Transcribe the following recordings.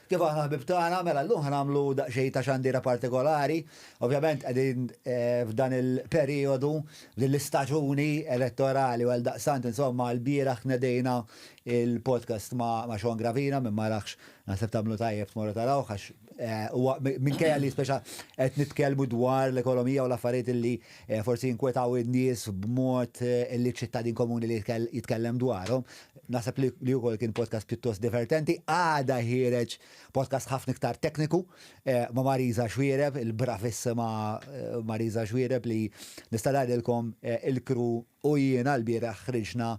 Kif aħna ħbib tagħna, mela llum ħa nagħmlu daqsxejn ta' xandira partikolari. Ovvjament qegħdin f'dan il-perijodu, f'din l-istaġuni elettorali u għaldaqstant insomma lbieraħ nedejna il-podcast ma' Sean Gravina, min ma rahx naħseb tagħmlu tajjeb tmorru tarawh għax huwa minkejja li speċa qed nitkellmu dwar l-ekonomija u l-affarijiet li forsi jinkwetaw in-nies b'mod li ċ-ċittadin komuni li jitkellem dwarhom, Naħseb li wkoll kien podcast pjuttost divertenti. Għada ħiereġ podcast ħafna iktar tekniku eh, ma' Marisa Xwiereb, il-bravissima eh, Marisa Xwiereb li nista' ngħidilkom eh, il-kru u jiena l-bieraħ ħriġna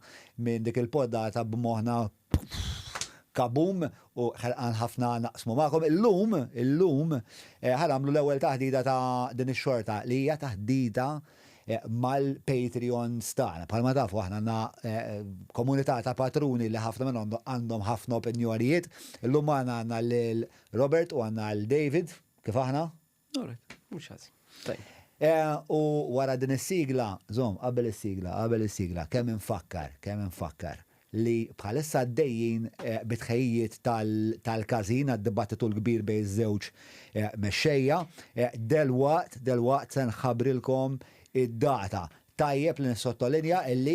minn dik il-poddata b'moħħna kabum u ħerqan ħafna naqsmu magħkom. Illum, illum, ħa nagħmlu l-ewwel taħdita ta' din ix-xorta li hija taħdita mal-Patreons tagħna. Bħalma tafu aħna għandna komunità ta' patruni li ħafna minnhom għandhom ħafna opinjonijiet. Illum magħna għandna lil Robert u għandna lil David. Kif aħna? Alright, mhux ħażin. Tajjeb. U wara din is-sigla, żomm, qabel is-sigla, qabel is-sigla, kemm infakkar, kemm infakkar li bħalissa għaddejjin bi tħejjijiet tal-każin għad-dibattitu l-kbir bejn iż-żewġ mexxejja. Delwaqt, delwaqt se nħabbrilkom id-data. Tajjeb li nissottolinja illi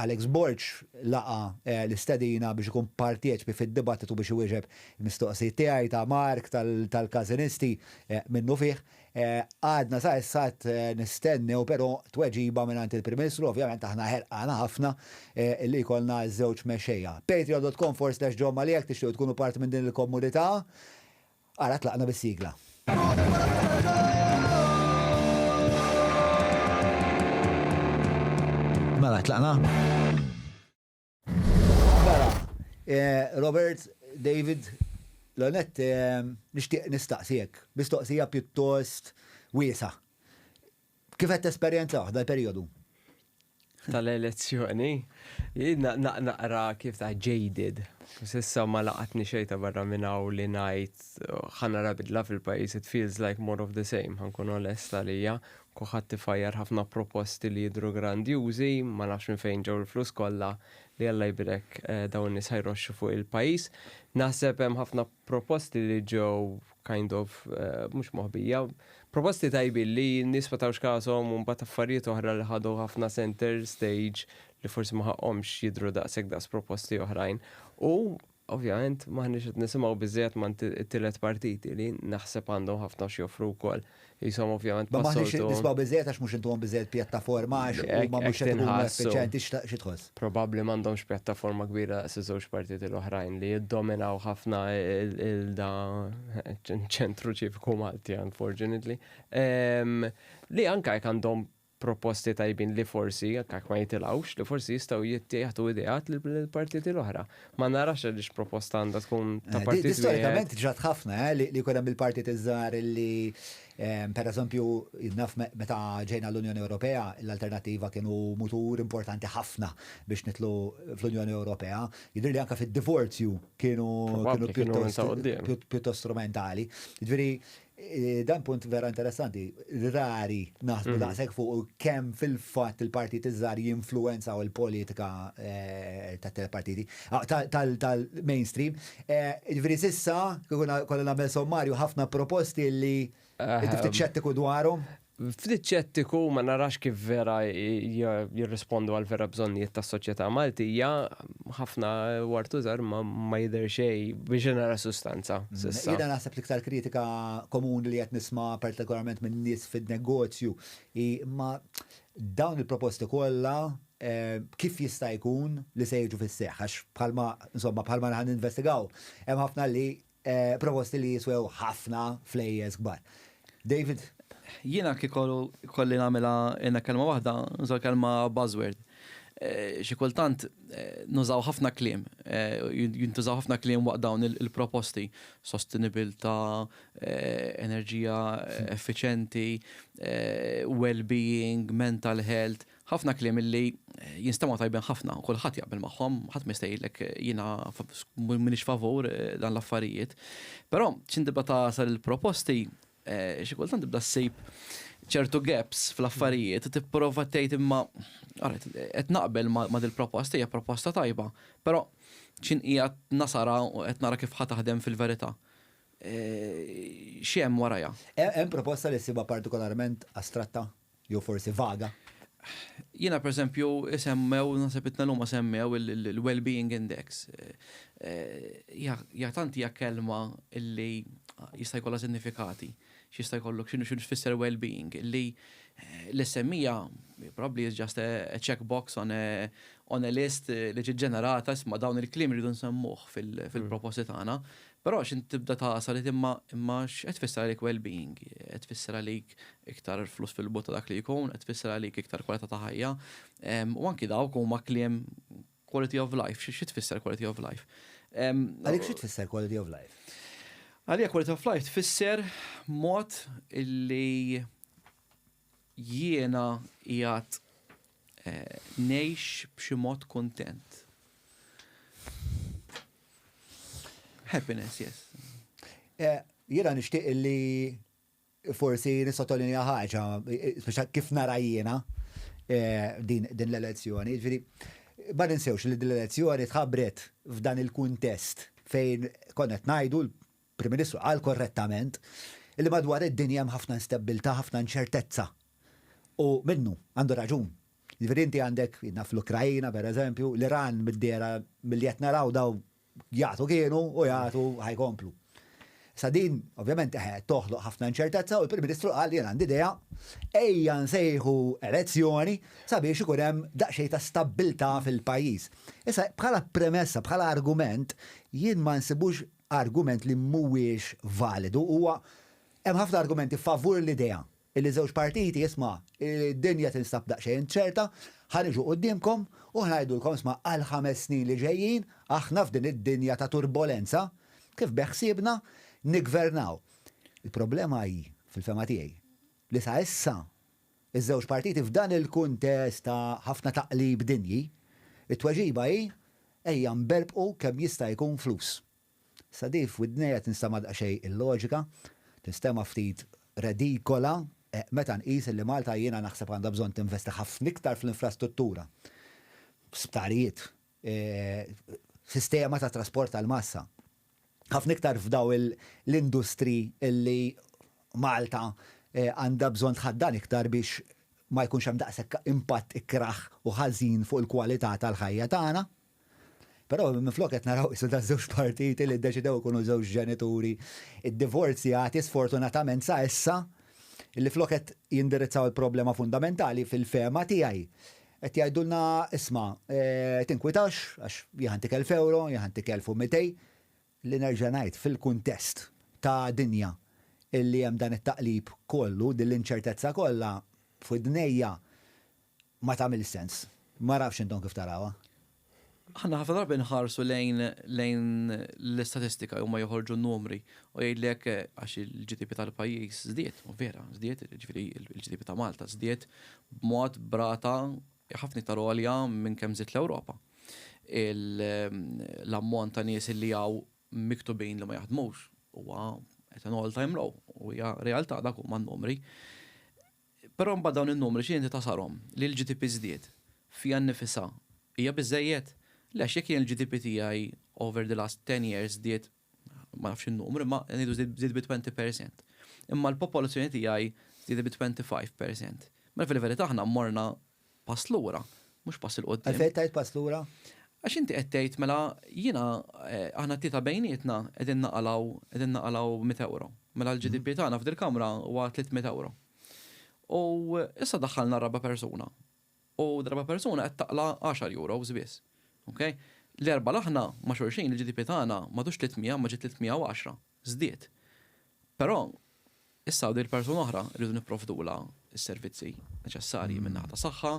Alex Borg laqa' l-istedina biex ikun parteċpi fid-dibattitu biex iwieġeb il-mistoqsijiet tiegħi, ta' Mark, tal-każinisti minnufih. Għadna sa issa qed nistennew però tweġiba mingħand il-Prim Ministru, ovvjament aħna ħerqana ħafna li jkollna ż-żewġ mexxejja. Patreon.com forward slash John Mallia jekk tixtiequ tkunu parti minn din il-komunità. Ara tlaqna bis-sigla. Mela tlaqna? Mela, Robert, David, l-għonet nixtieq nistaqsijek, mistoqsija pjuttost wiesa. Kif qed tesperjenzaw dal-perjodu? Tal-elezzjoni, naqra kif ta' jaded. Sissa ma laqatni xejn ta' barra minn hawn li ngħid ħa nara bidla fil-pajjiż, it feels like more of the same, ħa nkun onest għalija. Kulħadd ifajjar ħafna proposti li jidhru grandjużi, ma nafx minn fejn ġew il-flus kollha li Alla jbierek dawn in-nies ħa jroxxu fuq il-pajjiż. Naħseb hemm ħafna proposti li ġew kind of mhux moħbija, proposti tajbin li n-nies ma tawx kashom u mbagħad affarijiet oħra li ħadu ħafna center stage li forsi ma ħaqqhomx jidhru daqshekk daqs proposti oħrajn. U Ovvjament, m'aħniex qed nisimgħu biżżejjed m'għand it-tielet partiti li naħseb għandhom ħafna x'joffru wkoll. Qishom ovvjament Ma m'aħniex qed nisimgħu biżżejjed għax mhux intuhom biżżejjed pjattaforma għax huma mhux qed ikunu effiċjenti xi tħoss? Probabbli m'għandhomx pjattaforma kbira daqs iż-żewġ partiti l-oħrajn li jiddominaw ħafna il-da ċentru ċiviku Malti unfortunately. Li anke jekk għandhom proposti tajbin li forsi, anke jekk ma jitilgħux, li forsi jistgħu jagħtu ideat lill-partiti l-oħra. Ma narax għaliex proposta għandha tkun ta' partit wieħed. Storikament ġrat ħafna li jkun hemm il-partit iż-żgħar li pereżempju naf meta ġejna l-Unjoni Ewropea, l-Alternattiva kienu mutur importanti ħafna biex nidħlu fl-Unjoni Ewropea. Jidhirli anke fid-divorzju kienu pjuttost strumentali. Jiġifieri Dan punt vera interessanti. Rari naħsbu mhm. daqshekk fuq kemm fil-fatt il-partiti żgħar jinfluwenzaw il-politika eh, tat-telepartiti, ah, tal-mainstream. Eh, ġifieri sissa, konna nagħmel sommarju ħafna proposti li inti ftit xettiku dwarhom. Ftit ċettiku ma narax kif vera jirrispondu għal vera bżonnijiet tas-soċjetà Maltija, ħafna wartużar ma ma jidher xejn biex nara sustanza s'issa. Jiena naħseb l-iktar kritika komuni li qed nisma' partikolarment minn nies fin-negozju hi imma dawn il-proposti kollha kif jista' jkun li se jiġu fis-seħħ għax bħalma insomma bħalma ħa ninvestigaw hemm ħafna li Proposti li jiswew ħafna flejjes kbar. David? Jiena kieku kolli nagħmilha jiena kelma waħda, nuża l-kelma buzzword. Xi kultant nużaw ħafna kliem, jintużaw ħafna kliem waqt dawn il-proposti, sostenibilità, enerġija effiċjenti, well-being, mental health, Ħafna kliem illi jinstemgħu tajbin ħafna u kulħadd jaqbel magħhom, ħadd ma jista' jgħidlek jiena m'iniex favur dan l-affarijiet. Però x'in tibda tagħsel il-proposti, xi kultant tibda ssib ċertu gaps fl-affarijiet u tipprova tgħid imma qed naqbel ma' dil-proposta hija proposta tajba, però x'in qiegħed nasara u qed nara kif ħa taħdem fil-verità. X'hemm warajha? Hemm proposta li ssibha partikolarment astratta jew forsi vaga? Jiena pereżempju semmew, naħseb it-tnejn huma semmew il-well-being index. Hija tant hija kelma li jista' jkollha sinifikati. X'jista' jkollok, x'inhu x'inhu tfisser well-being, li l-SME probably is just a check box on a, on a list li ġiet ġenerata, isma' dawn il-kliem rridu nsemmuh fil-proposti tagħna. Però x'int tibda tagħsar li imma imma x'qed tfisser għalik well-being? Qed tfisser għalik iktar flus fil-but ta' dak li jkun, qed tfisser għalik iktar kwalità ta' ħajja. U anki dawk huma kliem quality of life, xi tfisser quality of life? Għalik xi tfisser quality of life? Għalija quality of life tfisser mod illi jiena qiegħed ngħix b'xi mod kuntent. Happiness, yes. Jiena nixtieq illi forsi nissottolinja ħaġa, speċa kif nara jiena din l-elezzjoni. Ġifieri, ma ninsewx li din l-elezzjoni tħabbret f'dan il-kuntest fejn konna qed ngħidu l-Prim Ministru qal korrettament li madwar id-dinja hemm ħafna instabbiltà, ħafna inċertezza. U minnu, għandu raġun. Jiġifieri inti għandek, naf l-Ukrajina pereżempju, l-Iran mid-dehra milli qed naraw daw jagħtu kienu u jagħtu ħa jkomplu. Sa din, ovvjament, eħe, toħloq ħafna inċertezza u l-Prim Ministru qal jien għandi idea, ejja nsejħu elezzjoni sabiex ikun hemm daqsxejn ta' stabbiltà fil-pajjiż. Issa, bħala premessa, bħala argument, jien ma nsibux argument li mhuwiex validu, huwa hemm ħafna argumenti favur l-idea Illi żewġ partiti, isma', id-dinja tinstab daqsxejn inċerta, ħa niġu quddiemkom u ħa ngħidulkom isma' għall-ħames snin li ġejjin aħna f'din id-dinja ta' turbolenza kif beħsiebna niggvernaw. Il-problema hi, fil-fehma tiegħi, li sa issa iż-żewġ partiti f'dan il-kuntest ta' ħafna taqlib dinji, it-tweġiba hi ejja nberbqu kemm jista' jkun flus. Sa di f'widnejja tinstema' daqsxejn illoġika, tinstema' ftit redikola meta nqis li Malta jiena naħseb għandha bżonn tinvesti ħafna iktar fl-infrastruttura, sptarijiet, sistema ta' trasport tal-massa, ħafna iktar f'daw l-industri li Malta għandha bżonn tħaddan iktar biex ma jkunx hemm daqshekk impatt ikrah u ħażin fuq il-kwalità tal-ħajja tagħna. Però minflok qed naraw qisu da żewġ partiti li ddeċidew ikunu żewġ ġenituri ddivorzjati sfortunatament sa issa li flok qed jindirizzaw il-problema fundamentali fil-fehma tiegħi qed jgħidulna isma' tinkwitax għax jien ħa ntik 1000 ewro, jien ħa ntik 1200 li nerġa' ngħid fil-kuntest ta' dinja illi hemm dan it-taqlib kollu, din l-inċertezza kollha f'widnejja ma tagħmilx sens. Ma nafx intom kif tarawha. Aħna ħafna drabi nħarsu lejn lejn l-istatistika huma joħorġu n-numri u jgħidlek għax il-GDP tal-pajjiż żdied, u vera, żdied, jiġifieri l-GDP ta' Malta żdied b'mod b'rata ħafna iktar għolja minn kemm żied l-Ewropa. L-ammont ta' nies li hawn miktubin li ma jaħdmux huwa at an all time low u hija realtà dak huma n-numri. Però mbagħad dawn in-numri xi inti tasarhom li l-GDP żdied fiha nnifisha hija biżżejjed? Le għax jekk jien il-GDP tiegħi over the last 10 years żdied ma nafx in-numru imma ngħidu żdied bi 20%. Imma l-popolazzjoni tiegħi żdiedet bi 25%. Mela fil-verità aħna morna pass lura, mhux pass 'il quddiem. Għalfejn tgħid pass lura? Għax inti qed tgħid mela jiena aħna t-tlieta bejnietna qegħdin naqalgħu qegħdin naqalgħu mitt ewro. Mela l-GDP tagħna f'dil-kamra huwa 300 ewro. U issa daħħalna r-raba' persuna. U r-raba' persuna qed taqla' għaxar euros biss. Okay? L-erba' l-aħna ma' xulxin il-GDP tagħna m'għadux 300 imma ġie 310. Żdied. Però Issa hawn dil-persuna oħra rridu nipprovdulha s-servizzi neċessarji min-naħa ta' saħħa,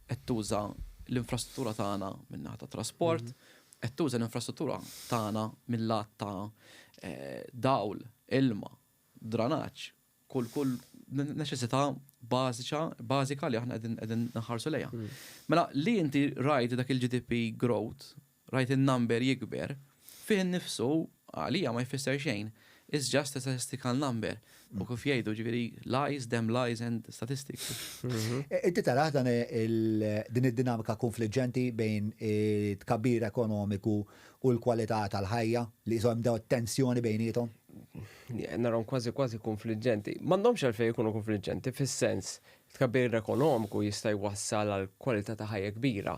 qed tuża l-infrastruttura tagħna min-naħa ta' trasport, qed tuża l-infrastruttura tagħna mil-lat ta' dawl, ilma, dranaġġ, kull kull neċessità bażiċa bażika li aħna qegħdin qegħdin nħarsu lejha. Mela li inti rajt dak il-GDP growth Rajt in-number jikber, fih innifsu għalija ma jfisser xejn. It's just a statistical number. U kif jgħidu, ġifieri lies, damn lies and statistics. Inti tarah dan din id-dinamika kunfliġġenti bejn it-tkabbir ekonomiku u l-kwalità tal-ħajja li qishom hemm tensjoni bejniethom? Narahom kważi kważi konfliġġenti. M'għandhomx għalfejn ikunu konfliġġenti fis-sens tkabbir ekonomiku jista' jwassal għal kwalità ta' ħajja kbira.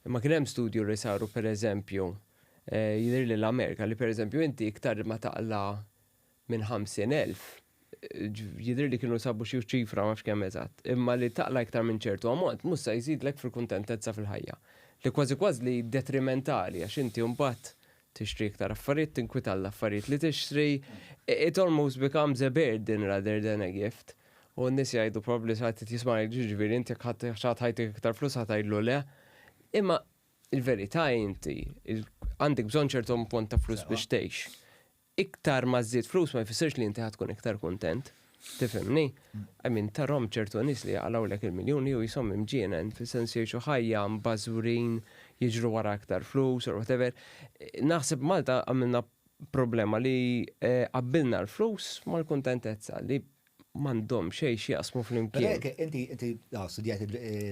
Imma kien hemm studju li saru pereżempju jidhirli l-Amerika li pereżempju inti iktar ma taqla' minn 50,000, jidhirli kienu sabu xi ċifra ma nafx kemm eżatt, imma li taqla' iktar minn ċertu ammont mhux se jżidlek fil-kuntentezza fil-ħajja. Li kważi kważi li detrimentali għax inti mbagħad tixtri iktar affarijiet, tinkwita l-affarijiet li tixtri, it almost becomes a burden rather than a gift. U n-nies jgħidu probabbli xi ħadd jisma' jiġifieri inti jekk xi ħadd ħa jtik iktar flus ħa tgħidlu le. Imma il-verità inti għandek bżonn ċertu ammont ta' flus biex tgħix. Iktar ma żżid flus ma jfissirx li inti ħa tkun iktar kuntent. Tifhimni? I mean, tarahom ċertu nies li jaqalgħulek il-miljuni u jisom imġienen, fis-sens jgħixu ħajja mbażwrin, jiġru wara iktar flus or whatever. Naħseb Malta għamilna problema li qabbilna l-flus mal-kuntentezza li m'għandhom xejn x'jaqsmu flimkien. Però inti inti studjajt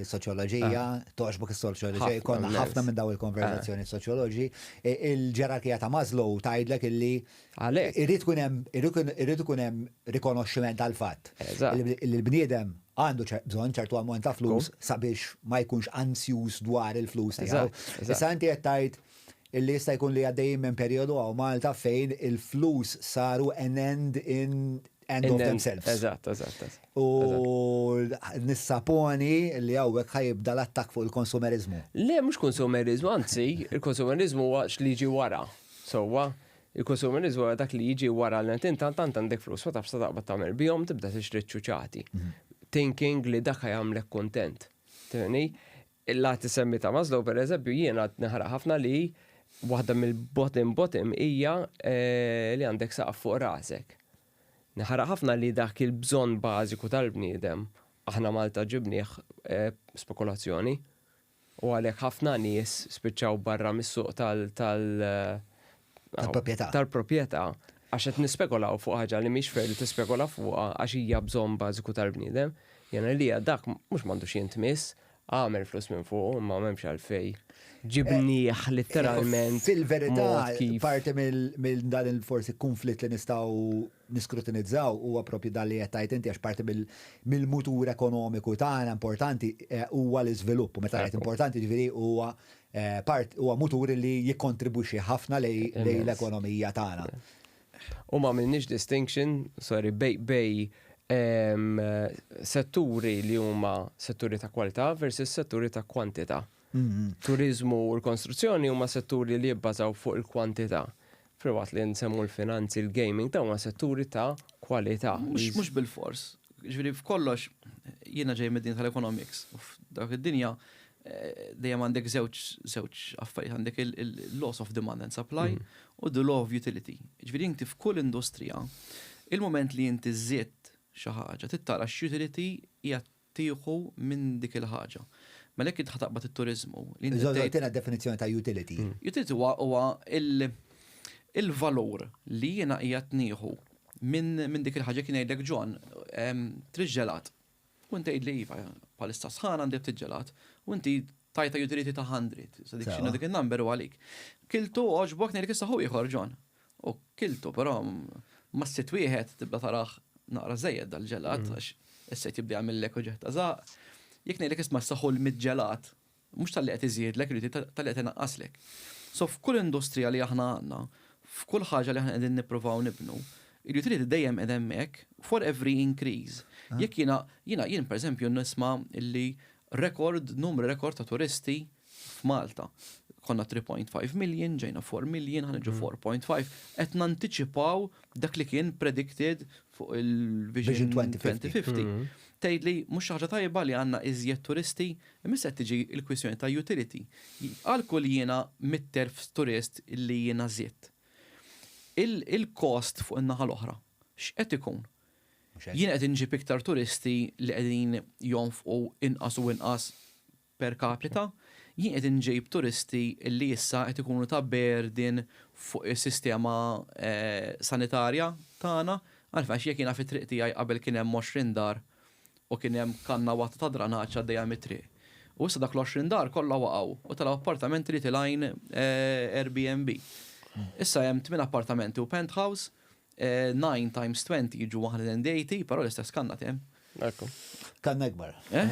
soċjoloġija, togħġbok is-soċjoloġija, jkollna ħafna minn dawn il-konversazzjoni soċjoloġi. Il-ġerarkija ta' Maslow tgħidlek illi irid ikun hemm irid ikun hemm rikonoxximent tal-fatt li l-bniedem għandu bżonn ċertu ammont ta' flus sabiex ma jkunx ansjuż dwar il-flus tiegħu. Issa inti qed tgħid illi jista' jkun li għaddejjin minn perjodu hawn Malta fejn il-flus saru an end in end of themselves. Eżatt, eżatt. U nissaponi li hawnhekk ħa jibda l-attakk fuq il-konsumerizmu. Le, mhux konsumerizmu, anzi, il-konsumerizmu huwa li jiġi wara. Sewwa, il-konsumerizmu huwa dak li jiġi wara l inti tant għandek flus, ma tafx ta' taqbad tagħmel bihom tibda tixtri ċuċati. Thinking li dak ħa jagħmlek kuntent. Tifhimni? Il-lat isemmi ta' Maslow, per eżempju, jiena naħraq ħafna li waħda mill-bottom bottom hija li għandek saqaf fuq rasek. Naħraq ħafna li dak il-bżonn bażiku tal-bniedem aħna Malta ġibnieh spekulazzjoni u għalhekk ħafna nies spiċċaw barra mis-suq tal Tal-proprjetà. Tal-proprjetà għax qed nispekulaw fuq ħaġa li mhix fair li tispekula fuqha għax hija bżonn bażiku tal-bniedem. Jiena li dak mhux m'għandux jintmiss, għamel flus minn fuq, imma m'hemmx għalfejn. Ġibnieh letteralment. Fil-verità, parti mill dan il-forsi konflitt li nistgħu niskrutinizzaw huwa propju dan li qed tgħid inti għax parti mill-mutur ekonomiku tagħna importanti huwa l-iżvilupp. U meta ngħid importanti ġifieri huwa part huwa mutur li jikkontribwixxi ħafna lejn l-ekonomija tagħna. U ma għamilniex distinction, sorry, bejn setturi li huma setturi ta' kwalità versus setturi ta' kwantità. Turizmu u l-konstruzzjoni huma setturi li jibbażaw fuq il-kwantità. Filwaqt li nsemmu l-finanzi, il-gaming, dawn huma setturi ta' kwalità. Mhux bil-fors. Ġifieri f'kollox jiena ġej mid-dinja tal-economics u f'dak id-dinja dejjem għandek żewġ żewġ affarijiet għandek il-laws of demand and supply u the law of utility. Ġifieri inti f'kull industrija il-moment li inti żidt xi ħaġa trid tara x'utility hija tieħu minn dik il-ħaġa. Mela jekk int taqbad it-turiżmu. Tina definizzjoni ta' utility. Utility huwa il-valur li jiena qiegħed nieħu minn dik il-ħaġa kien jgħidlek John, trid ġelat. U inti għidli iva, bħalissa sħana għandi ftit ġelat. U inti tajta utility ta' 100, sa dik x'inhu dik il-number u għalik. Kiltu għoġbok ngħidlek issa ħu ieħor John. U kiltu, però ma sitt wieħed tibda taraħ naqra żejjed dal-ġelat għax issa jibda jagħmillek uġigħ ta' żaqq. Jekk ngħidlek isma' issa ħu l-mitt ġelat, mhux talli qed iżidlek, talli qed inaqqaslek. So f'kull industrija li aħna għandna, f'kull ħaġa li aħna qegħdin nippruvaw nibnu, il-utility dejjem qed hemmhekk for every increase. Jekk jiena jiena jien pereżempju nisma' illi rekord, numru rekord ta' turisti f'Malta. Konna 3.5 million, ġejna 4 million, ħa niġu 4.5, qed nantiċipaw dak li kien predicted fuq il-Vision 2050. Tgħid li mhux ħaġa tajba li għandna iżjed turisti, imma qed tiġi l-kwistjoni ta' utility. Għal kull jiena 100,000 turist li jiena żidt. Il-cost fuq in-naħa l-oħra, x'qed ikun? Jien qed inġib iktar turisti li qegħdin jonfqu inqas u inqas per capita, jien qed inġib turisti li issa qed ikunu ta' burden fuq is-sistema sanitarja tagħna, għalfejn jekk jiena fit-triq tiegħi qabel kien hemm 20 dar u kien hemm kanna waħda ta' dranaġġ għaddejja mit-triq. U issa dak l-20 dar kollha waqgħu u telgħu appartamenti li tilgħin Airbnb. Issa hemm 8 appartamenti u penthouse. 9 times 20 jiġu 180, però l-istess kanna tem. Ekku. Kanna ikbar. Eh?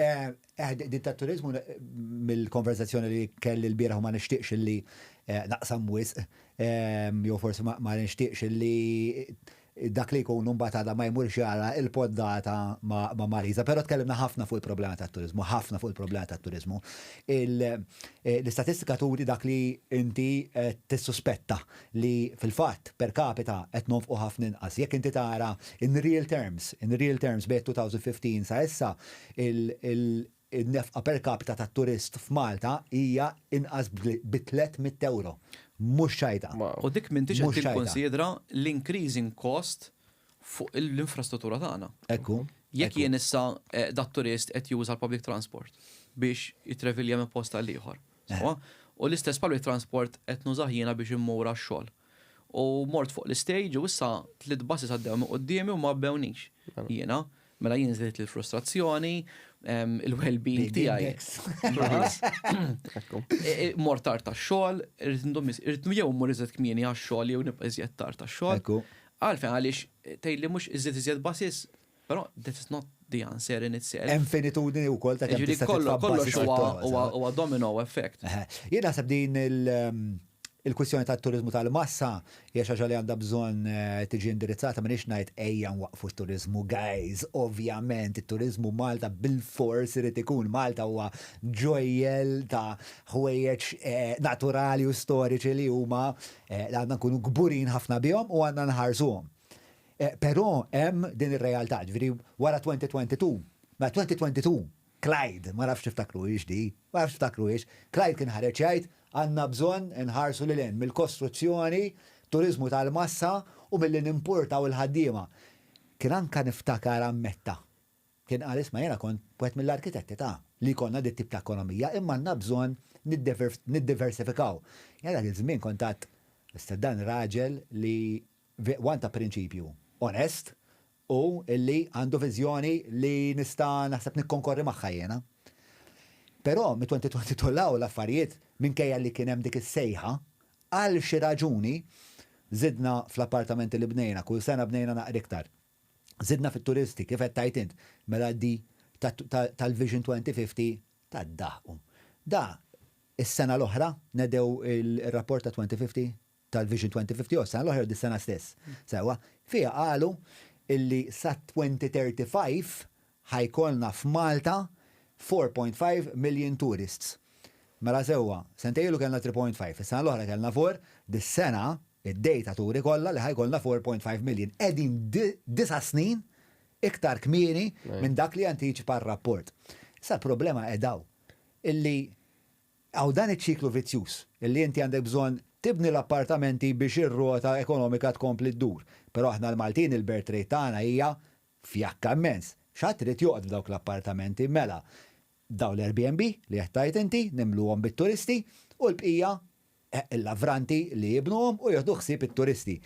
Eh, eh, din ta' turizmu mill-konversazzjoni li kelli l-bieraħ ma nixtieqx li naqsam wisq, jew forsi ma nixtieqx li dak li jkun mbagħad għada ma jmurx jara il-poddata ma' Marisa, però tkellimna ħafna fuq il-problema tat-turiżmu, ħafna fuq il-problema tat-turiżmu. L-istatistika turi dak li inti tissuspetta li fil-fatt per capita qed nonfqu ħafna inqas. Jekk inti tara in real terms, in real terms bejn 2015 sa issa, in-nefqa per capita tat-turist f'Malta hija inqas bi 300 ewro. Mhux ċajta. U dik m'intix qed tikkunsidra l-increasing cost fuq l-infrastruttura tagħna. Ekku. Jekk jien issa dat-turist qed juża l-public transport biex jitrevilja minn post għal ieħor. Sewwa? U l-istess public transport qed nużah jiena biex immur għax-xogħol. U mort fuq l-istage u issa tliet buses għaddew minn quddiemi u ma għabbewniex jiena. Mela jien żdiet il-frustrazzjoni, il-well-being tiegħi. Mort tard tax-xogħol, irrid ndum irrid jew immur iżjed kmieni għax-xogħol jew nibqa' iżjed tard tax-xogħol. Għalfejn għaliex tgħidli mhux iżjed iżjed buses, però that is not the answer in itself. Hemm finitudni wkoll ta' kemm tista' titfa' Kollox huwa domino effect. Jien naħseb din il-kwistjoni tat-turiżmu tal-massa hija xi ħaġa li għandha bżonn tiġi indirizzata. M'iniex ngħid ejja nwaqqfu t-turiżmu guys, ovvjament it-turiżmu Malta bilfors irid ikun. Malta huwa ġojjel ta' ħwejjeġ naturali u storiċi li huma li għandna nkunu kburin ħafna bihom u għandna nħarsuhom. Però hemm din ir-realtà, ġifieri wara 2022, ma 2022 Clyde, ma nafx tiftakruhiex di, ma nafx tiftakruhiex, Clyde kien ħareġ jgħid għandna bżonn inħarsu lil hinn mill-kostruzzjoni, turiżmu tal-massa u milli nimpurtaw il-ħaddiema. Kien anka niftakar ammetta. Kien qal isma' jiena kont wieħed mill-arkitetti ta' li jkollna dit tip ta' ekonomija imma għandna bżonn niddiversifikaw. Jiena dak iż-żmien kont għedt issa dan raġel li one ta' prinċipju, onest u illi għandu viżjoni li nista' naħseb nikkonkorri magħha jiena. Però mit-2022 'l hawn l-affarijiet minkejja li kien hemm dik is-sejħa, għal xi raġuni żidna fl-appartamenti li bnejna, kull sena bnejna naqra iktar. Żidna fit-turisti, kif qed tgħid int, mela di tal-Vision 2050 tad-daħq. Da is-sena l-oħra nedew ir-rapport ta' 2050? tal-Vision 2050 jew s-sena l-oħra jew dis-sena stess. Sewwa, fiha qalu illi sa 2035 ħa jkollna f'Malta 4.5 million tourists. Mela sewwa, sentejn ilu kellna 3.5, is-sena l-oħra kellna 4, dis-sena id-data turi kollha li ħa jkollna 4.5 million. Qegħdin disa' snin iktar kmieni minn dak li antiċipa r-rapport. Issa l-problema qiegħda hawn, illi Hawn dan iċ-ċiklu vizzjuż, illi inti għandek bżonn tibni l-appartamenti biex ir-rota ekonomika tkompli ddur. Però aħna l-Maltin il-birth rate tagħna hija fjakka immens. X'ħadd irid joqgħod f'dawk l-appartamenti? Mela, dawn l-Airbnb li qed tgħid inti, nimluhom bit-turisti u l-bqija il-lavranti li jibnuhom u jieħdu ħsieb it-turisti.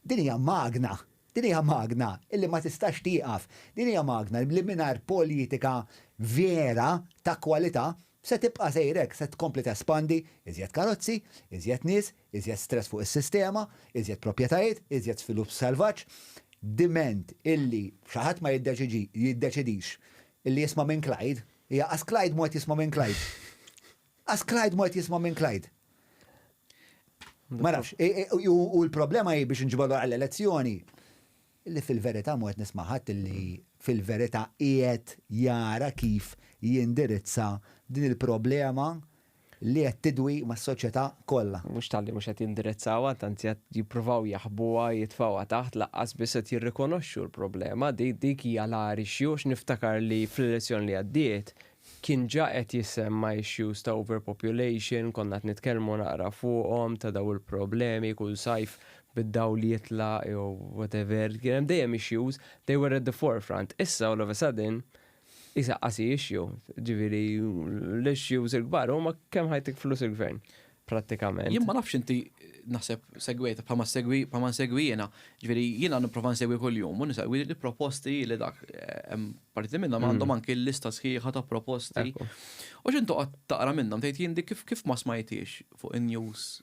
Din hija magna, din hija magna illi ma tistax tieqaf. Din hija magna li mingħajr politika vera ta' kwalità se tibqa' sejra hekk, se tkompli tespandi, iżjed karozzi, iżjed nies, iżjed stress fuq is-sistema, iżjed proprjetajiet, iżjed svilupp selvaġġ, diment illi xi ħadd ma jiddeċidix illi jisma' minn Clyde, hija qas Clyde mhu qed jisma' minn Clyde. Qas Clyde mhu qed jisma' minn Clyde. Ma nafx, u l-problema hi biex nġibu għall-elezzjoni li fil-verità mhu qed nisma' ħadd li fil-verità qiegħed jara kif jindirizza din il-problema li qed tidwi mas-soċjetà kollha. Mhux talli mhux qed jindirizzawha, anzi qed jippruvaw jaħbuha, jitfgħuha taħt, lanqas biss qed jirrikonoxxu l-problema. Dik hija l-agħar issue għax niftakar li fl-elezzjoni li għaddiet kien ġa qed jissemma issues ta' overpopulation, konna qed nitkellmu naqra fuqhom ta' daw il-problemi kull sajf bid-dawl jitlaq jew whatever, kien hemm dejjem issues, they were at the forefront. Issa all of a sudden qisha qas hi issue, ġifieri l-issues il-kbar huma kemm ħa jtik flus il-gvern prattikament. Jien ma nafx inti naħseb segwejt bħalma segwi bħalma nsegwi jiena. Ġifieri jiena nipprova nsegwi kuljum u nisegwi l-proposti li dak hemm parti minnhom għandhom anki l-lista sħiħa ta' proposti. U x'int toqgħod taqra minnhom tgħid jien dik kif kif ma smajthiex fuq in-news.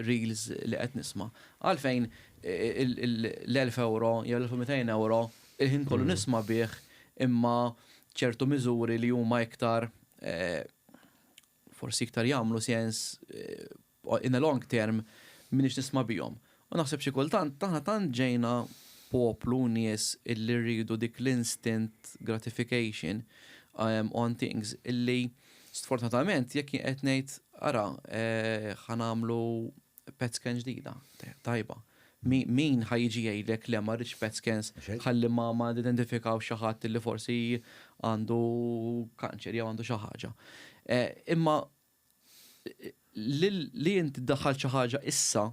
reels li qed nisma'? Għalfejn l-1000 euro jew l-1200 euro il-ħin kollu nisma' bih imma ċertu miżuri li huma iktar forsi iktar jagħmlu sens in a long term m'iniex nisma' bihom. U naħseb xi kultant aħna tant ġejna poplu nies illi rridu dik l-instant gratification on things illi sfortunatament jekk jien qed ngħid ara ħa nagħmlu PET scan ġdida, tajba. Min ħa jiġi jgħidlek le ma rridx PET scans ħalli ma ma nidentifikawx xi ħadd illi forsi għandu kanċer jew għandu xi ħaġa. Imma li inti ddaħħal xi ħaġa issa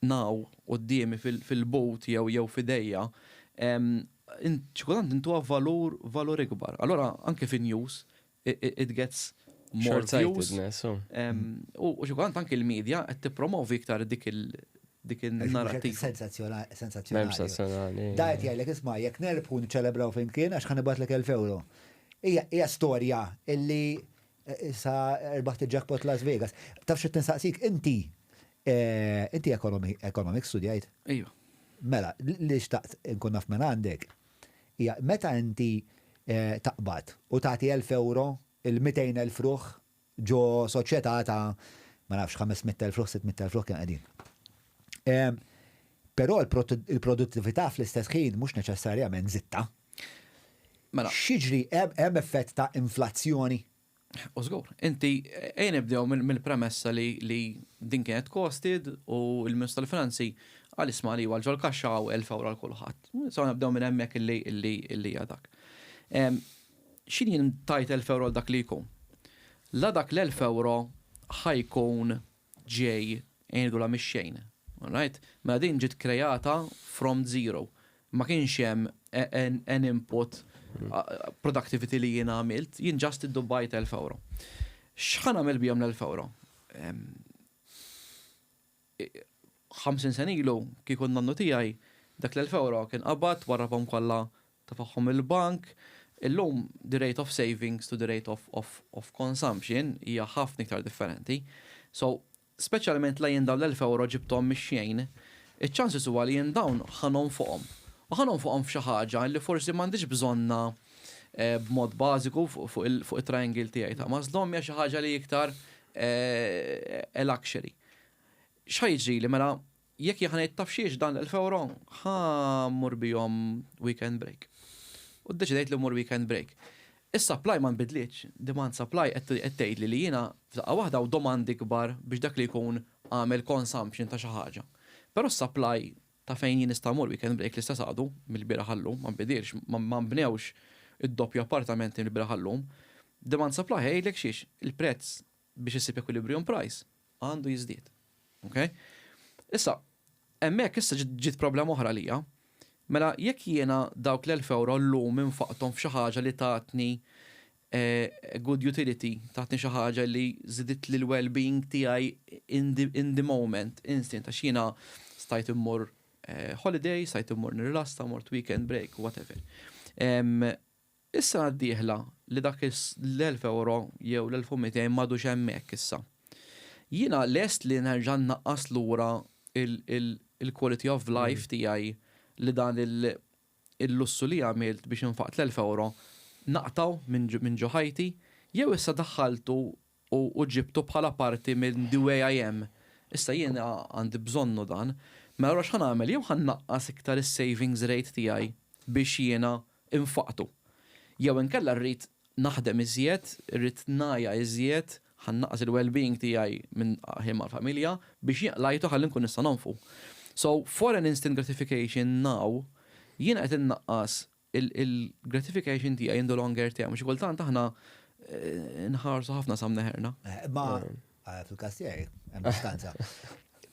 now quddiemi fil-but jew jew f'idejja, xi kultant intuha valur valur ikbar. Allura anke fin-news it gets more views. U xi kultant anke l-media qed tippromovi iktar dik il dik il-narrativa. Sensazzjonali. Da qed jgħidlek isma' jekk nerbħu niċċelebraw flimkien għax ħa nibgħatlek 1000 euro. Hija storja illi Issa rbaħt il-jackpot Las Vegas. Taf xi tinsaqsik, inti eh, inti economics studjajt? Iva. Mela, li xtaqt nkun naf minn għandek. Hija meta inti eh, taqbad u tagħti 1000 euro il-200,000 ruħ ġo soċjetà ta' ma nafx 500,000 ruħ, 600,000 ruħ kien qegħdin. Però il-produttività fl-istess ħin mhux neċessarjament zitta. Mela. X'jiġri hemm effett ta' inflazzjoni? U żgur, inti ejja nibdew mill-premessa li li din kienet costed u l-Ministru tal-Finanzi qal isma' li għal ġol-kaxxa hawn 1000 ewro għal kulħadd. So nibdew minn hemmhekk illi illi illi hija dak. X'inhi jien tajt 1000 ewro għal dak li jkun? La dak l-1000 ewro ħa jkun ġej ngħidulha mix-xejn. Alright? Mela din ġiet kreata from zero. Ma kienx hemm an input productivity li jien għamilt, jien just iddubbajt 1000 euro. X'ħa nagħmel bihom l-1000 euro? 50 sena ilu kieku n-nannu tiegħi dak l-1000 euro kien qabad warrabhom kollha tefagħhom il-bank. Illum the rate of savings to the rate of, of, of consumption hija ħafna iktar differenti. So, speċjalment la jien dawn l-1000 euro ġibthom mix-xejn, iċ-chances huwa li jien dawn ħa nonfoqhom. U ħa nonfoqhom f'xi ħaġa li forsi m'għandix bżonnha eh, b'mod bażiku fuq il-triangle tiegħi ta' Maslow hija xi ħaġa li iktar eh, a luxury. X'ħa jiġrili mela Jekk jien ħa ngħid taf xiex dan l-1000 ewro ħa mmur bihom weekend break. U ddeċidejt li mmur weekend break. Is-supply ma nbidlitx, demand supply qed tgħidli li jiena f'daqqa waħda hawn domandi kbar biex dak li jkun għamel consumption ta' xi ħaġa. Però s-supply ta' fejn jien nista' mmur weekend break l-istess għadu mill-bieraħ għal-lum, ma nbidilx, ma nbnewx id-doppju appartamenti mill-bieraħ għal-lum. Demand supply ħa jgħidlek xiex, il-prezz biex issib equilibrium price għandu jiżdied. Ok? Issa, hemmhekk issa ġiet problema oħra għalija. Mela jekk jiena dawk l-1000 euro llum infaqthom f'xi ħaġa li tatni eh, good utility, tatni xi ħaġa li żiditli l-well-being tiegħi in the, in the moment, instant, għax jiena stajt immur eh, holiday, stajt immur nirrilassa, mort weekend break, whatever. Is-sena d-dieħla li dak l-1000 ewro jew l-1200 m'għadux hemmhekk issa. Jiena lest li nerġa' nnaqqas lura il-quality of life tiegħi li dan il-lussu li għamilt biex infaqt l-1000 ewro naqtgħu minn ġo ħajti jew issa daħħaltu u ġibtu bħala parti minn the way I am. Issa jiena għandi bżonnu dan. Mela allura x'ħa nagħmel? Jew ħa nnaqqas iktar is-savings rate tiegħi biex jiena infaqtu. Jew inkella rrid naħdem iżjed, irrid ngħajja iżjed, ħa nnaqqas il-well-being tiegħi minn ħin mal-familja biex jien qlajtu ħalli nkun nista' nonfqu. So, for an instant gratification now, jiena qed innaqqas il-gratification tiegħi in the longer term. Xi kultant aħna eh, nħarsu ħafna sa mneħerna. Eh, ma eh, fil-każ tiegħi hemm distanza.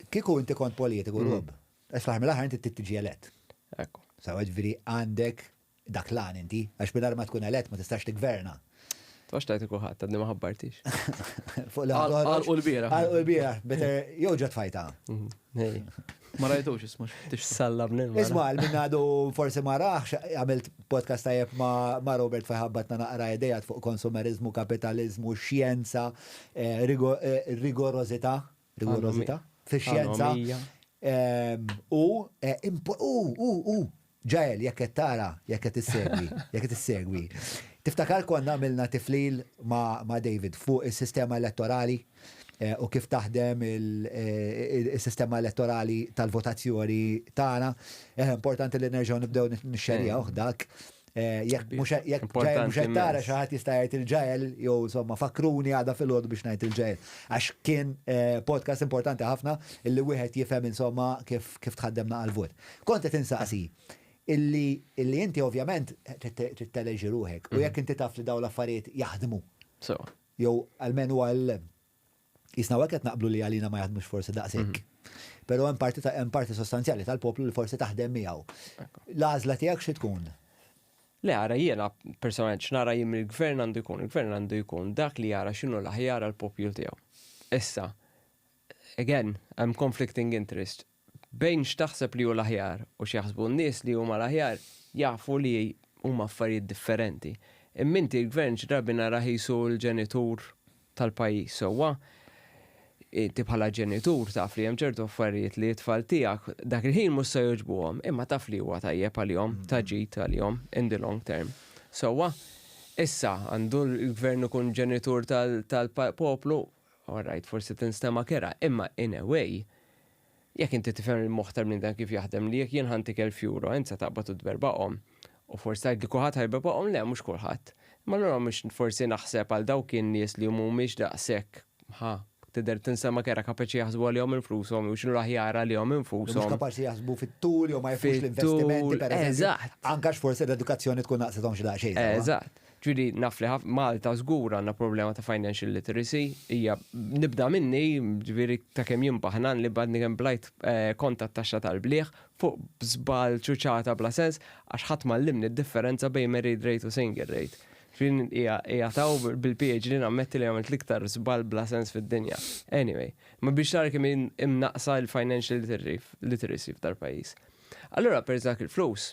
Kieku inti kont politiku mm. Rob, għax fl-aħħar mill-aħħar inti tiġi elett. Ekku. Sawa ġifieri għandek dak l-għan inti, għax mingħajr ma tkun elett ma tistax tigverna. Tfax tajt kulħadd, għadni ma ħabbartix. Fuq li Għal u l-bira. Għal u l-bira, better jew ġat fajta. Mhm. Ma rajtux isma. Sallab nil. Isma, minn għadu forsi ma raħx, għamilt podcast tajjeb ma' Robert fejħabbatna naqra idejat fuq konsumerizmu, kapitalizmu, xjenza, eh, eh, rigorozità. Rigorozità? fix-xjenza. U u u u Ġael, jekk qed tara, jekk qed issegwi, jekk qed issegwi. Tiftakar konna għamilna tiflil ma' ma' David fuq is-sistema elettorali eh, u kif taħdem eh, il-sistema elettorali tal-votazzjoni tagħna. Eh, importanti li nerġgħu nibdew nixxerjaw dak. Eh, jekk mhux jekk Ġael mhux qed tara xi ħadd jista' jgħid il-Ġael jew insomma fakruni għada filgħodu biex ngħid il-Ġael. Għax kien eh, podcast importanti ħafna illi wieħed jifhem insomma kif kif tħaddem naqal vot. Kont qed insaqsi illi illi inti ovvjament trid teleġi ruħek u mhm. jekk inti taf li dawn l-affarijiet jaħdmu. So. Jew almenu għal Jisna qed naqblu li għalina ma jaħdmux forsi daqshekk. Mhm. Però hemm parti hemm parti sostanzjali tal-poplu li forsi taħdem miegħu. L-għażla tiegħek xi tkun? Le ara jiena personalment x'nara jien mill-gvern għandu jkun, il-gvern għandu jkun dak li jara x'inhu l-aħjar għall-poplu tiegħu. Issa, again, hemm conflicting interest. Bejn x'taħseb li hu l-aħjar u x'jaħsbu n-nies li huma l-aħjar jafu li huma affarijiet differenti. Imma inti l-gvern xi drabi narah qisu l-ġenitur tal-pajjiż sewwa. Inti bħala ġenitur taf li hemm ċertu affarijiet li t-tfal tiegħek dak il-ħin mhux se jogħġbuhom, imma taf li huwa tajjeb għalihom, ta' ġid għalihom in the long term. Sewwa? Issa, għandu l-gvern ikun ġenitur tal-poplu? All right, forsi tinstema' kerha, imma in a way, jekk inti tifhem il-moħħ tal-bniedem kif jaħdem li jekk jien ħa ntik 1000 euro, int se taqbad u tberbaqhom. U forsi tgħid li kulħadd ħa jberbaqhom, le mhux kulħadd. Imma allura mhux forsi naħseb għal dawk in-nies li mhumiex daqshekk, ħa, tidher tinstema' kerha, kapaċi jaħsbu għalihom infushom jew x'inhu l-aħjar għalihom infushom. Mhux kapaċi jaħsbu fit-tul jew ma jafux l-investimenti pereżempju. Eżatt. Anke għax forsi l-edukazzjoni tkun naqsithom xi daqsxejn. Eżatt. Ġifieri naf li Malta żgur għandna problema ta' financial literacy, hija nibda minni, ġifieri ta' kemm jien baħnan li bgħadni kemm blajt eh, kont tat-taxxa tal-bliħ fuq żball ċuċata bla sens għax ħadd m'għallimni d-differenza bejn married rate u single rate. Ġifieri hija taw bil-PhD nammetti li għamilt l-iktar żball bla sens fid-dinja. Anyway, ma biex tara kemm imnaqsa il-financial literacy f'dal-pajjiż. Allura per dak il-flus,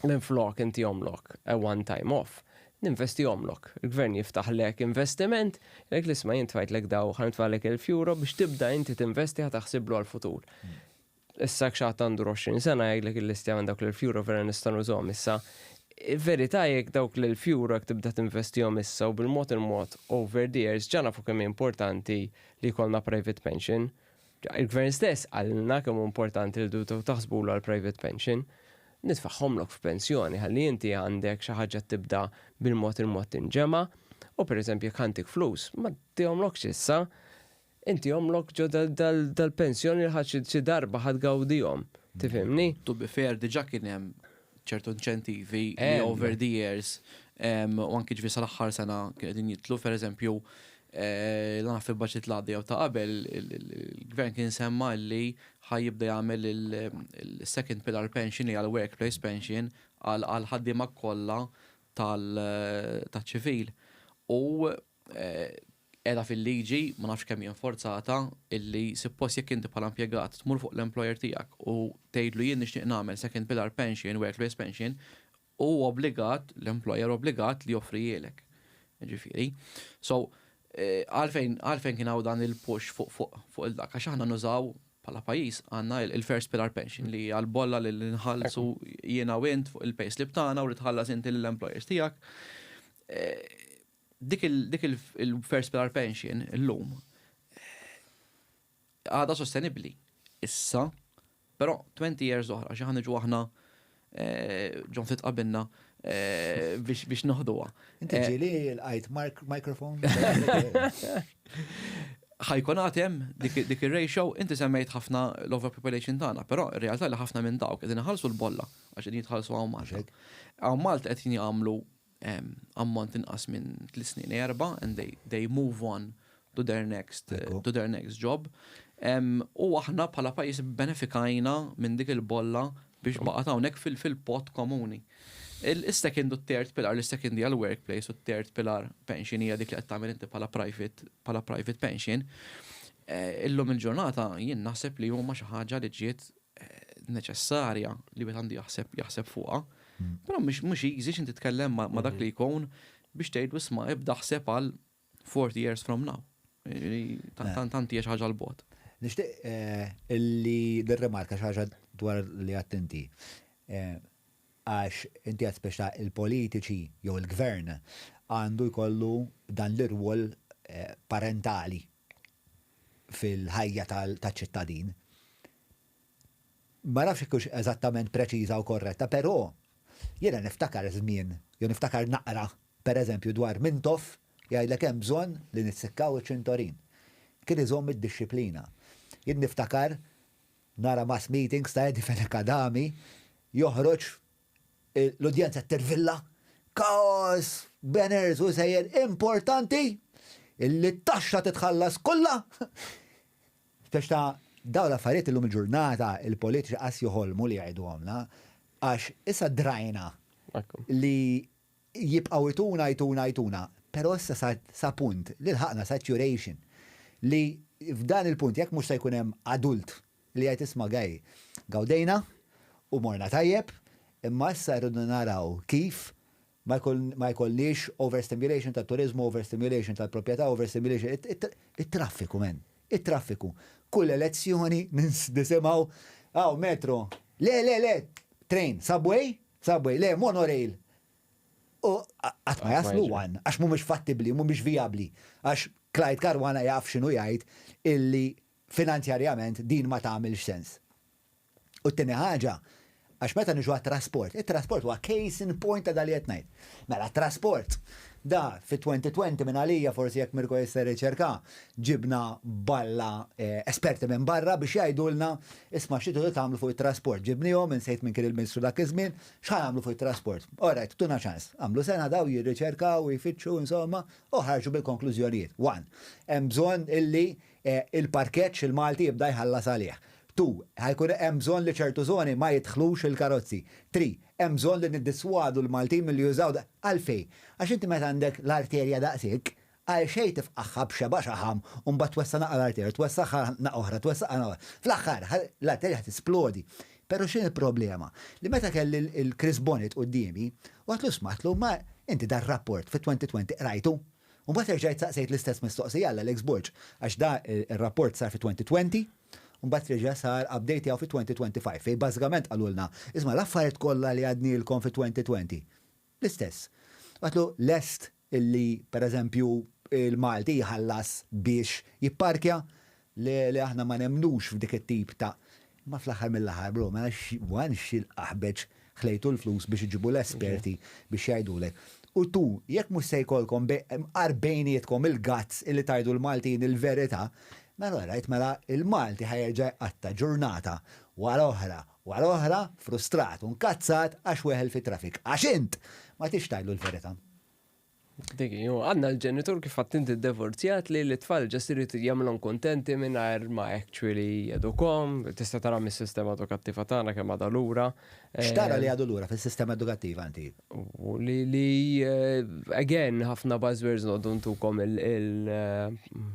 minflok intihomlok a one time off, ninvestihomlok. Il-gvern jiftaħlek investiment, jgħidlek l-isma' jien tfajtlek daw, ħa nitfagħlek 1000 euro biex tibda inti tinvesti ħa taħsiblu għall-futur. Issa jekk xi ħadd għandu 20 sena jgħidlek il-listja minn dawk l-1000 euro vera nista' nużhom issa. Verità jekk dawk l-1000 euro jekk tibda tinvestihom issa u bil-mod il-mod over the years ġa nafu kemm hi importanti li jkollna private pension. Il-gvern stess qalilna kemm hu importanti li tibdew taħsbulu għal private pension. Nitfagħhomlok f'pensjoni ħalli inti għandek xi ħaġa tibda bil-mod il-mod tinġema' u pereżempju jekk ħa ntik flus ma ntihomlokx issa, intihomlok ġo dal-pensjoni li ħa xi darba ħa tgawdihom. Tifhimni? To be fair diġà kien hemm ċertu inċentivi li over the years u anki ġifieri sal-aħħar sena kienu qegħdin jidħlu, pereżempju la naf fil-budget l-għadda jew ta' qabel il-gvern kien semma li ħa jibda jagħmel il-second pillar pension li hija l-workplace pension għal ħaddiema kollha tal-ċivil. U qiegħda fil-liġi, ma nafx kemm hi enforzata, illi suppost jekk inti bħala impjegat tmur fuq l-employer tiegħek u tgħidlu jien nixtieq nagħmel second pillar pension, workplace pension, hu obbligat, l-employer obbligat li joffrihielek. Ġifieri. So, għalfejn għalfejn kien hawn dan il-push fuq fuq fuq il-dak għax aħna nużaw bħala pajjiż għandna il-first pillar pension li hija l-bolla li nħallsu jiena u int fuq il-payslip tagħna u li tħallas inti lill-employers tiegħek. Dik il-first pillar pension illum għadha sostenibbli issa, però 20 years oħra xi ħa niġu aħna ġon ftit qabilna biex noħduha. Inti ġieli lqajt microphone? Ħa jkun għad hemm dik ir-ratio, inti semmejt ħafna l-overpopulation tagħna, però ir-realtà li ħafna minn dawk qegħdin iħallsu l-bolla għax qegħdin jitħallsu hawn Malta. Hawn Malta qed jagħmlu ammont inqas minn tliet snin erba' and they, they move on to their next, to their next job. U aħna bħala pajjiż benefikajna minn dik il-bolla biex baqgħet hawnhekk fil-pot komuni. Il-second u third pillar, il-second hija l-workplace u third pillar pension hija dik li qed tagħmel inti bħala private bħala private pension. Illum il-ġurnata jien naħseb li huma xi ħaġa li ġiet neċessarja li wieħed għandu jaħseb jaħseb fuqha. Però mhux mhux easy x'inti titkellem ma' dak li jkun biex tgħidlu isma' ibda ħseb għal 40 years from now. Tant tant hija xi ħaġa 'l bogħod. Nixtieq illi nirrimarka xi ħaġa dwar li għedt inti. Għax inti għedt speċi ta' il-politiċi jew il-gvern għandu jkollu dan l-irwol parentali fil-ħajja taċ-ċittadin. Ma nafx jekk hux eżattament preċiża u korretta, però jiena niftakar żmien, jew niftakar naqra, pereżempju, dwar Mintoff jgħidlek hemm bżonn li nissikkaw iċ-ċintorin. Kien iżomm id-dixxiplina. Jien niftakar nara mass meetings ta' Eddie Fenech Adami joħroġ l-udjenza tirvilla, kaos, banners u sejjer importanti illi t-taxxa titħallas kollha. Speċi ta' dawn l-affarijiet illum il-ġurnata il-politiċi qas joħolmu li jgħiduhomlna għax issa drajna li jibqgħu jtuna jtuna jtuna, però issa sa punt li lħaqna saturation li f'dan il-punt jekk mhux se jkun hemm adult li jgħid isma' gaj gawdejna u morna tajjeb imma issa rridu naraw kif Ma jkollniex overstimulation tat-turiżmu, overstimulation tal-proprjetà, overstimulation, it-traffiku man, it-traffiku. Kull elezzjoni nisimgħu, hawn metro, le, le, le, train, subway, subway, le, monorail. U qatt ma jaslu one, għax mhumiex fattibbli, mhumiex vijabbli. Għax Clyde Caruana jaf x'inhu jgħid illi finanzjarjament din ma tagħmilx sens. U t-tieni ħaġa, għax meta niġu għat-trasport, it-trasport huwa case in point ta' dak li qed ngħid. Mela t-trasport, da fit-2020 minn għalija forsi jekk Mirko jista' jirriċerka, ġibna balla esperti minn barra biex jgħidulna isma' xi tridu tagħmlu fuq it-trasport. Ġibnihom, insejt min kien il-Ministru dak iż-żmien, x'ħa nagħmlu fuq it-trasport? All right, tuna ċans. Għamlu sena daw jirriċerkaw, jfittxu, insomma, u ħarġu bil-konklużjonijiet. One, hemm bżonn illi Il-parkeġġ il-Malti jibda jħallas għalih. Two, ħa jkun hemm bżonn li ċertu żoni ma jidħlux il-karozzi. Three, hemm bżonn li niddiswadu l-Maltin milli jużaw da. Għalfejn? Għax inti meta għandek l-arterja daqshekk, għal xejn tifqagħha b'xebgħa xaħam u mbagħad twessa' naqra l-arterja, twessagħha naqra oħra, twessagħha naqra oħra. Fl-aħħar, l-arterja ħa tisplodi. Però x'inhi l-problema? Li meta kelli l-Chris Bonett quddiemi, u għedtlu isma' għedtlu ma inti dar-rapport fit-2020 qrajtu? U mbagħad erġajt saqsejt l-istess mistoqsija għal Alex Borg, għax da r-rapport sar fi-2020, u mbagħad reġa' sar update tiegħu fi-2025, fejn bażikament qalulna, isma' l-affarijiet kollha li għadnielkom fi-2020, l-istess. U għedtlu lest illi pereżempju il-Malti jħallas biex jipparkja? Le, le aħna ma nemmnux f'dik it-tip ta' Imma fl-aħħar mill-aħħar bro, mela one x'il-qaħbeġ ħlejtu l-flus biex iġibu l-esperti biex jgħidulek. U two, jekk mhux se jkollkom mqar bejnietkom il-guts illi tgħidu l-Maltin il-verità, mela alright, mela il-Malti ħa jerġa' jqatta' ġurnata wara oħra wara oħra frustrat u nkazzat għax weħel fit-traffic. Għax int ma tridx tgħidlu l-verità. Dik hi, u għandna l-ġenitur kif għadt inti ddivorzjat li l-tfal ġast irid jagħmilhom kuntenti mingħajr ma actually jedukhom, tista' tara mis-sistema edukattiva tagħna kemm għadha lura. X'tara li għadu lura fis-sistema edukattiva inti? U li li again ħafna buzzwords noqogħdu ntukom il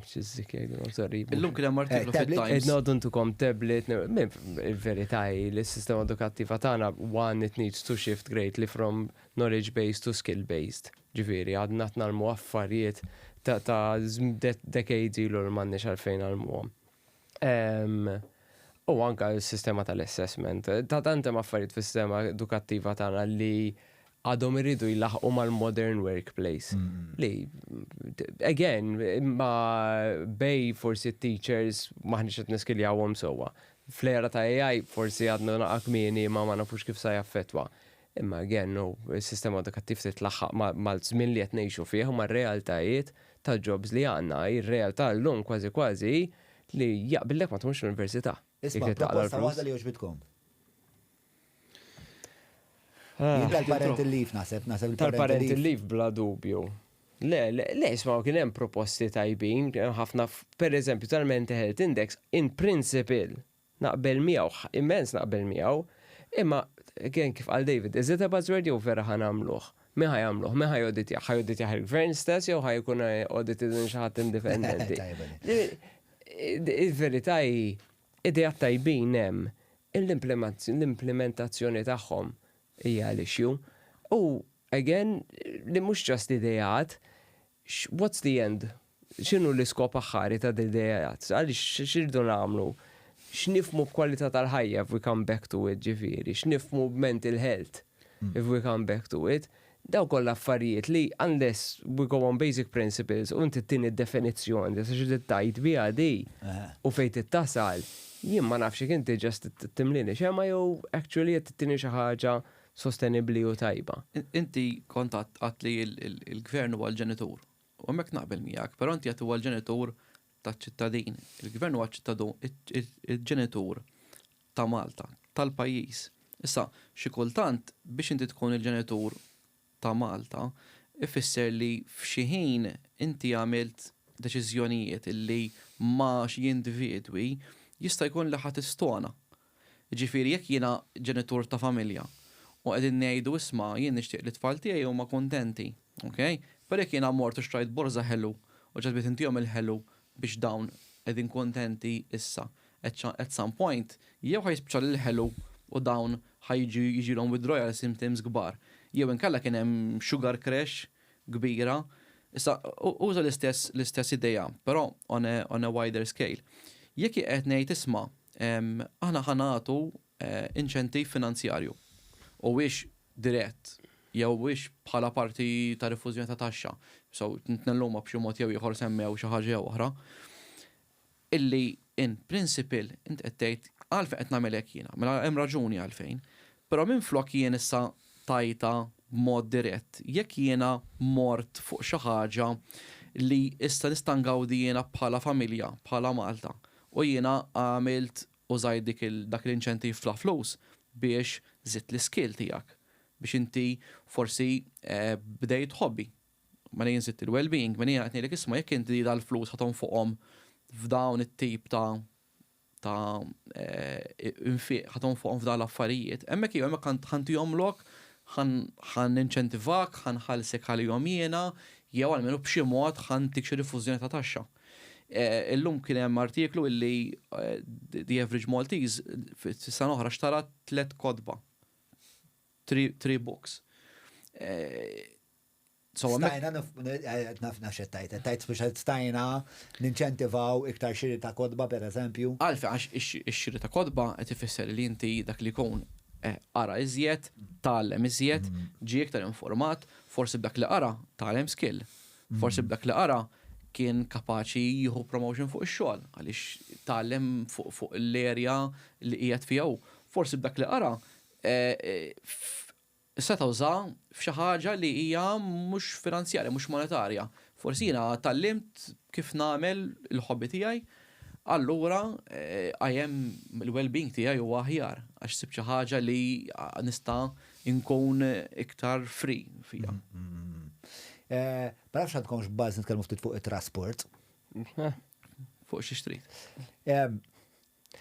x'izzik jgħidu, sorry. Illum kien hemm artiklu fit-Times. Noqogħdu ntukom tablet, il-verità hi li s-sistema edukattiva tagħna one it needs to shift greatly from knowledge based u skill based. Ġifieri għadna qed ngħallmu affarijiet ta' ta' decades ilu li m'għandniex għalfejn ngħallmuhom. U anke s-sistema tal-assessment. Ta' tant hemm affarijiet fis-sistema edukattiva tagħna li għadhom iridu jlaħħqu mal-modern workplace. Li, again, ma bej forsi t-teachers m'aħniex qed niskiljawhom sewwa. Fl-era ta' AI forsi għadna naqa' kmieni ma ma nafux kif sa jaffettwa. Imma again, no, is-sistema edukattiv trid tlaħħaq mal-żmien li qed ngħixu fih u mar-realtajiet tal-jobs li għandna. Ir-realtà llum kważi kważi hi li jaqbillek ma tmurx l-università. Isma' proposta waħda li għoġbitkom. Jien tal-parental leave naħseb, naħseb il-parental leave bla dubju. Le, le, le, isma' kien hemm proposti tajbin, ħafna, per eżempju tal-Mental Health Index, in principle, Naqbel miegħu, immens naqbel miegħu, imma again kif qal David, is it a buzzword jew vera ħa nagħmluh? Min ħa jagħmluh? Min ħa joditjah? Ħa joditjah il-gvern stess jew ħa jkun audited minn xi ħadd indipendenti? Il-verità hi, ideat tajbin hemm, l-implementazzjoni tagħhom hija l-issue. U again, li mhux just ideat, what's the end? X'inhu l-iskop aħħari ta' d-ideat? Għaliex x'irridu nagħmlu? X'nifhmu b'kwalità tal-ħajja if we come back to it ġifieri, x'nifhmu b'mental health if we come back to it. Dawn kollha affarijiet li unless we go on basic principles u inti ttini d-definizzjoni ta' xi trid tgħid biha di u fejn trid tasal, jien ma nafx jekk inti just timlini xemgħa jew actually qed ittini xi ħaġa sostenibbli u tajba. Inti kont għedt li l-gvern huwa l-ġenitur. U hemmhekk naqbel miegħek, però inti għedt huwa l-ġenitur taċ-ċittadin. Il-gvern huwa il-ġenitur ta' Malta, tal-pajjiż. Issa, xi kultant biex inti tkun il-ġenitur ta' Malta, ifisser li f'xi ħin inti għamilt deċiżjonijiet illi ma' xi individwi jista' jkun li ħa tistona. Jiġifieri jekk jiena ġenitur ta' familja u qegħdin ngħidu isma' jien nixtieq li t-tfal tiegħi huma kuntenti, ok? Però jekk jiena mort u xtrajt borża ħelu u ġa bdejt intihom il-ħelu biex dawn qegħdin kuntenti issa, at some point jew ħa jispiċċa l-ħelu u dawn ħa jiġu jiġilhom withdrawal symptoms kbar, jew inkella kien hemm sugar crash kbira. Issa uża l-istess l-istess idea, però on a, on a wider scale. Jekk qed ngħid isma' aħna ħa nagħtu inċentiv finanzjarju u wiex dirett jew wiex bħala parti ta' rifużjoni ta' taxxa, so tnelluma b'xi mod jew ieħor semmew xi ħaġa jew oħra, illi in principle int qed tgħid għalfejn qed nagħmel hekk jiena, mela hemm raġuni għalfejn. Però minflok jien issa tajta b'mod dirett, jekk jiena mort fuq xi ħaġa li issa nista' ngawdi jiena bħala familja, bħala Malta, u jiena għamilt użajt dik dak l-inċentiv fla flus biex żidt l-iskill tiegħek, biex inti forsi bdejt hobby. Mela jien żidt il-well-being, mela jiena qed ngħidlek isma' jekk inti dal-flus ħa tonfoqhom f'dawn it-tip ta' ta' infiq ħa tonfoqhom f'dawn l-affarijiet, hemmhekk iva hemmhekk ħa ntihomlok, ħa ninċentivak, ħa nħallsek għalihom jiena, jew almenu b'xi mod ħa ntik xi rifużjoni ta' taxxa. Illum kien hemm artiklu illi the average Maltese fis-sena oħra xtara tlett kotba. Three books. Stajna, naf naf x'qed tgħid, qed tgħid biex stajna ninċentivaw iktar xiri ta' kotba per eżempju. Għalfejn għax ix-xiri ta' kotba qed ifisser li inti dak li jkun qara iżjed, tgħallem iżjed, ġie iktar informat, forsi b'dak li qara tgħallem skill. Forsi b'dak li qara kien kapaċi jieħu promotion fuq ix-xogħol għaliex tgħallem fuq l-area li qiegħed fiha hu. Forsi b'dak li qara seta' uża f'xi ħaġa li hija mhux finanzjarja, mhux monetarja. Forsi jiena tgħallimt kif nagħmel il-hobby tiegħi, allura I am il-well-being tiegħi huwa aħjar għax sibt xi ħaġa li nista' nkun iktar free fiha. Ma nafx għandkomx buzz nitkellmu ftit fuq it-trasport. Fuq xi trid.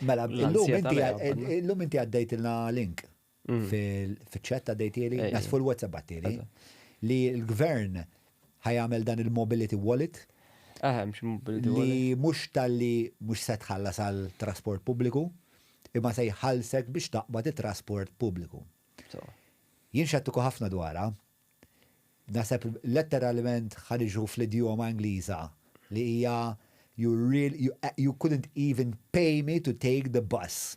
Mela, illum inti għaddejtilna link fil-chat għaddejtieli, nas fuq il-WhatsApp għattieli, li l-gvern ħa jagħmel dan il-mobility wallet. Li mhux talli mhux se tħallas għal trasport pubbliku, imma se jħallsek biex taqbad it-trasport pubbliku. Jien xettiku ħafna dwarha. Naħseb letteralment ħarġu fl-idjoma Ingliża li hija you really, you, you couldn't even pay me to take the bus.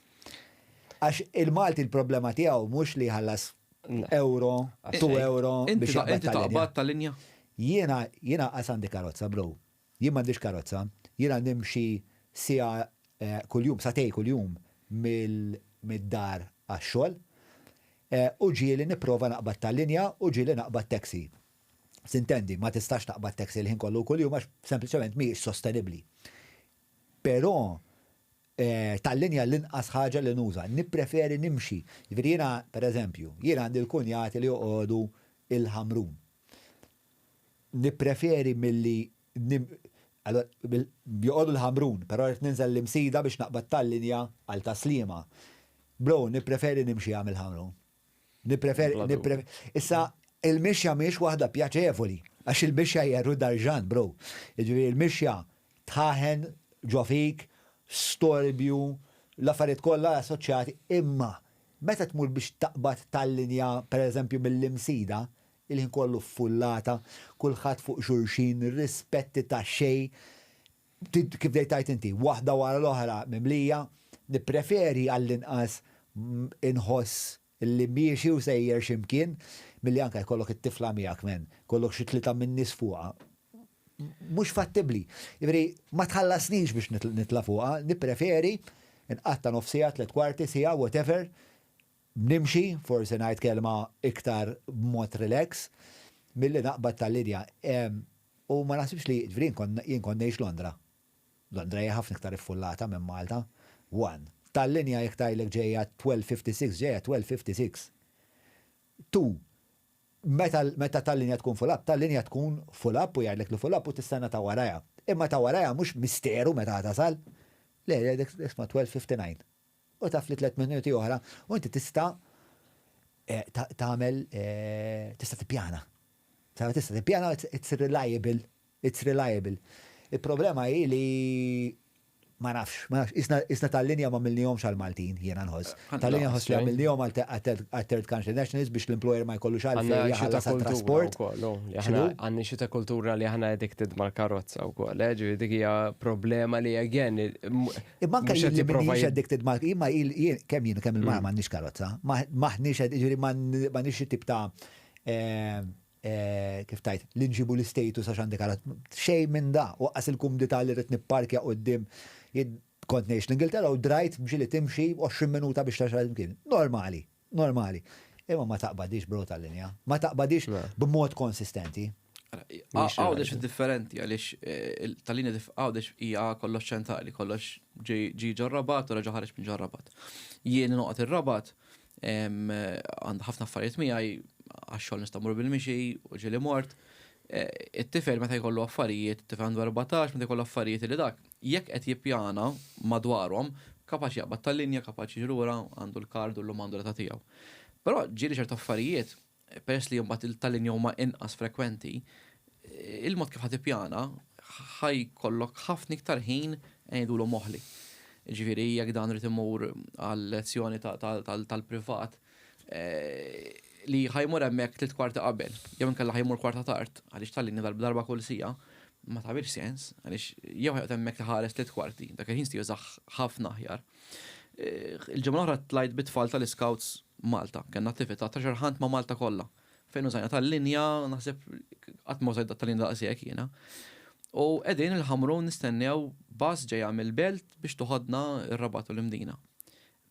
Għax il-Malti il-problema tiegħu mhux li jħallas euro, 2 euro biex jaqbad taqbad tal-linja. Jiena jiena qas għandi karozza, bro. Jien m'għandix karozza. Jiena nimxi siegħa kuljum, sagħtejn kuljum mid-dar għax-xogħol. U ġieli nipprova naqbad tal-linja u ġieli naqbad taxi. Sintendi, ma tistax taqbad taxi l-ħin kollu kuljum għax sempliċement mhijiex sostenibbli. Però tal-linja l-inqas ħaġa li nuża. Nippreferi nimxi. Jiġifieri jiena, pereżempju, jiena għandi l-kunjati li joqogħdu il-Ħamrun. Nippreferi milli joqogħdu l-Ħamrun, però rrid ninżel l-Imsida biex naqbad tal-linja għal Tas-Sliema. Bro, nippreferi nimxiha mill-Ħamrun. Nippreferi, nippreferi. Issa, il-mixja mhijiex waħda pjaċevoli, għax il-mixja hija route d'argent, bro. Jiġifieri il-mixja tħaħen ġo fik, storbju, l-affarijiet kollha assoċjati, imma meta tmur biex taqbad tal-linja, pereżempju mill-Imsida, Il-ħin kollu ffullata, kulħadd fuq xulxin, rispetti ta' xejn. Kif bdejt tgħid inti, waħda wara l-oħra mimlija, nippreferi għall-inqas inħoss li miexi u sejjer xi mkien milli anke jkollok it-tifla miegħek man, jkollok xi tlieta min-nies fuqha. Mhux fattibbli. Jiġifieri ma tħallasnix biex nitla' fuqha, nippreferi nqatta' nofs siegħa, tlett kwarti, siegħa, whatever, nimxi, forsi ngħid kelma iktar b'mod relax, milli naqbad tal-linja. U ma naħsibx li, jiġifieri jien kont ngħix Londra. Londra hija ħafna iktar iffullata minn Malta. One. Tal-linja jekk tgħidlek ġejja 12:56 ġejja 12:56. Two. Meta meta tal-linja tkun full up, tal-linja tkun full up u jgħidlek li full up u tistenna ta' warajha. Imma ta' warajha mhux misteru meta tasal. Le, jgħidlek isma' 12:59. U taf li tlett minuti oħra u inti tista' tagħmel tista' tippjana. Tista' tippjana it's reliable. It's reliable. Il-problema hi li ma nafx, ma nafx, isna tal-linja ma għamilnihomx għall-Maltin, jiena nħoss. Tal-linja nħoss li għamilnihom għal-third country nationals biex l-employer ma jkollux għalfejn jħallas għat-trasport. Għandna xi ta' kultura li aħna addicted mal-karozza wkoll, eh, ġifieri dik hija problema li again. Imma anke jien li m'iniex addicted mal imma jien kemm jien kemm il-mara m'għandniex karozza, m'aħniex ġifieri m'għandniex xi tip ta' eh, kif tgħid, li nġibu l-istatus għax għandi karozza. Xejn minn da, u qas il-kumdità li rrid nipparkja quddiem kont ngħix l-Ingilterra u drajt ġieli timxi 20 minuta biex tasal imkien. Normali, normali. Imma ma taqbadix bro tal-linja. Ma taqbadix b'mod konsistenti. Għawdex differenti għaliex eh, tal-linja għawdex hija kollox ċentrali, kollox ġi ġor-Rabat u reġa' ħareġ minn ġor-Rabat. Jien noqgħod ir-Rabat Għandha ħafna affarijiet miegħi, għax-xogħol nista' mmur bil-mixi u ġieli mort. E, it-tifel meta jkollu affarijiet, it-tifel għandu 14, meta jkollu affarijiet li dak, jekk qed jippjana madwarhom, kapaċi jaqbad tal-linja, kapaċi lura, għandu l-kard u llum għandu l-età tiegħu. Però ġieli ċertu affarijiet, peress li mbagħad tal-linja huma inqas frekwenti, il-mod kif ħa tippjana ħa jkollok ħafna iktar ħin ngħidulu moħli. Ġifieri jekk dan irid imur għal lezzjoni tal-privat eh, li ħa jmur hemmhekk tliet kwarti qabel, jew inkella ħa jmur kwarta tard, għaliex tal-linja darba kull siegħa, ma tagħmilx sens, għaliex jew ħa joqgħod hemmhekk iħares tliet kwarti, dak il-ħin jista' jużah ħafna aħjar. Eh, il-ġimgħa l-oħra tlajt bit-tfal tal-Scouts Malta, kellna attività treasure hunt ma' Malta kollha. Fejn użajna tal-linja, naħseb qatt ma użajt tal-linja daqshekk jiena. U qegħdin il-Ħamrun nistennew bus ġejja mill-belt biex toħodna r-Rabat u l-Imdina.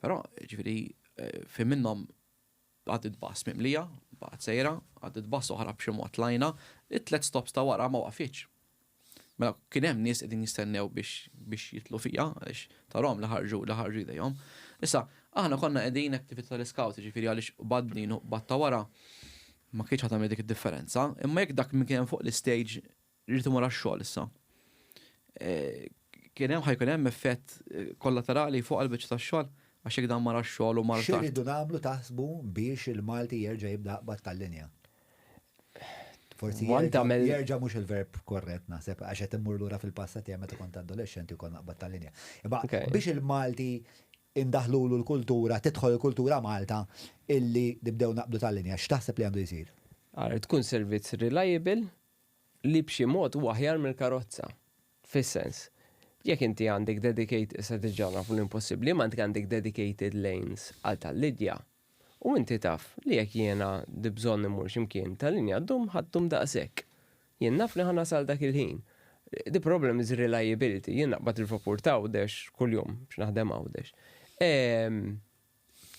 Però, ġifieri, eh, fi minnhom għaddit bus mimlija, baqgħet sejra, għaddit bus oħra b'xi mod tlajna, it-tlet stops ta' wara ma waqfitx. Mela kien hemm nies qegħdin jistennew biex biex jitlu fija għaliex tarahom li ħarġu li ħarġu jdejhom. Issa, aħna konna qegħdin attività tal-iskawt, jiġifieri għaliex qbadt din u qbadt ta' wara ma kienx ħa tagħmel dik id-differenza, imma jekk dak min kien hemm fuq l-istage irid imur għax-xogħol issa. Eh, kien hemm ħajkun hemm effett eh, kollaterali fuq għall-biċċa tax-xogħol għax jekk dan mar għax-xogħol u mar tard. X'irridu nagħmlu taħsbu biex il-Malti jerġa' jibda jaqbad tal-linja? Forsi jerġa' mhux il-verb korrett naħseb għax qed immur lura fil-passat tiegħi meta kont adolescenti u kont naqbad tal-linja. Imma biex il-Malti indaħlulu l-kultura, tidħol il-kultura Malta illi nibdew naqbdu tal-linja, x'taħseb li għandu jsir? Ara tkun servizz reliable li b'xi mod huwa aħjar mill-karozza. Fis-sens, jekk inti għandek dedicated, issa diġà nafu li impossibbli, imma inti għandek dedicated lanes għal tal-linja, U inti taf li jekk jiena di bżonn immur xi mkien, tal-linja ddum ħa ddum daqshekk. Jien naf li ħa nasal dak il-ħin. The problem is reliability. Jien naqbad il-vapur t'Għawdex kuljum biex naħdem Għawdex.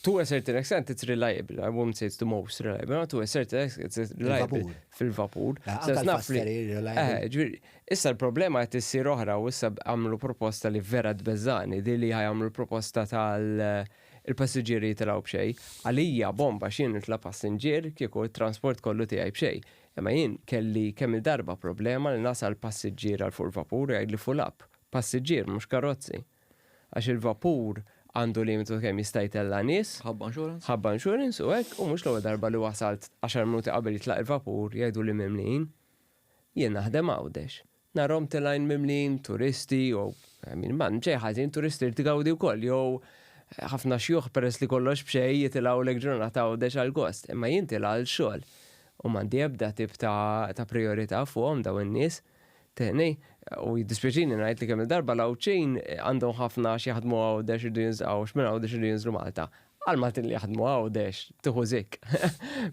To a certain extent it's reliable. I won't say it's the most reliable, but to a certain extent it's reliable. Fil-vapur. Anke l-fast ferry reliable. Ġifieri, issa l-problema qed issir oħra u issa għamlu proposta li vera tbeżżagħni, di li ħa jagħmlu proposta tal- Il-passiġġieri jitilgħu b'xejn. Għalija bomba għax jien nitla' passinġier kieku t-transport kollu tiegħi b'xejn. Imma jien kelli kemm-il darba problema li nasal passiġġier għal fuq il-vapur u jgħidli full up. Passiġġier mhux karozzi. Għax il-vapur għandu limitu ta' kemm jista' jtella' nies. Ħabba insurance. Ħabba insurance u hekk u mhux l-ewwel darba li wasalt għaxar minuti qabel jitlaq il-vapur jgħiduli mimlijin. Jien naħdem Għawdex. Narhom telgħin mimlijin turisti jew, I mean, ma xejn ħażin, turisti irid igawdi wkoll jew ħafna xjuħ peress li kollox b'xejn jitilgħulek ġurnata Għawdex għall-gost. Imma jien tilgħa għal xogħol. U m'għandi ebda tip ta' ta' priorità fuqhom dawn in-nies. Tenni, u jiddispjaċini ngħid li kemm il-darba l-Għawdxin għandhom ħafna x'jaħdmu Għawdex iridu jinżlu Għawdex minn Għawdex iridu jinżlu Malta. Għal Maltin li jaħdmu Għawdex tieħu zik.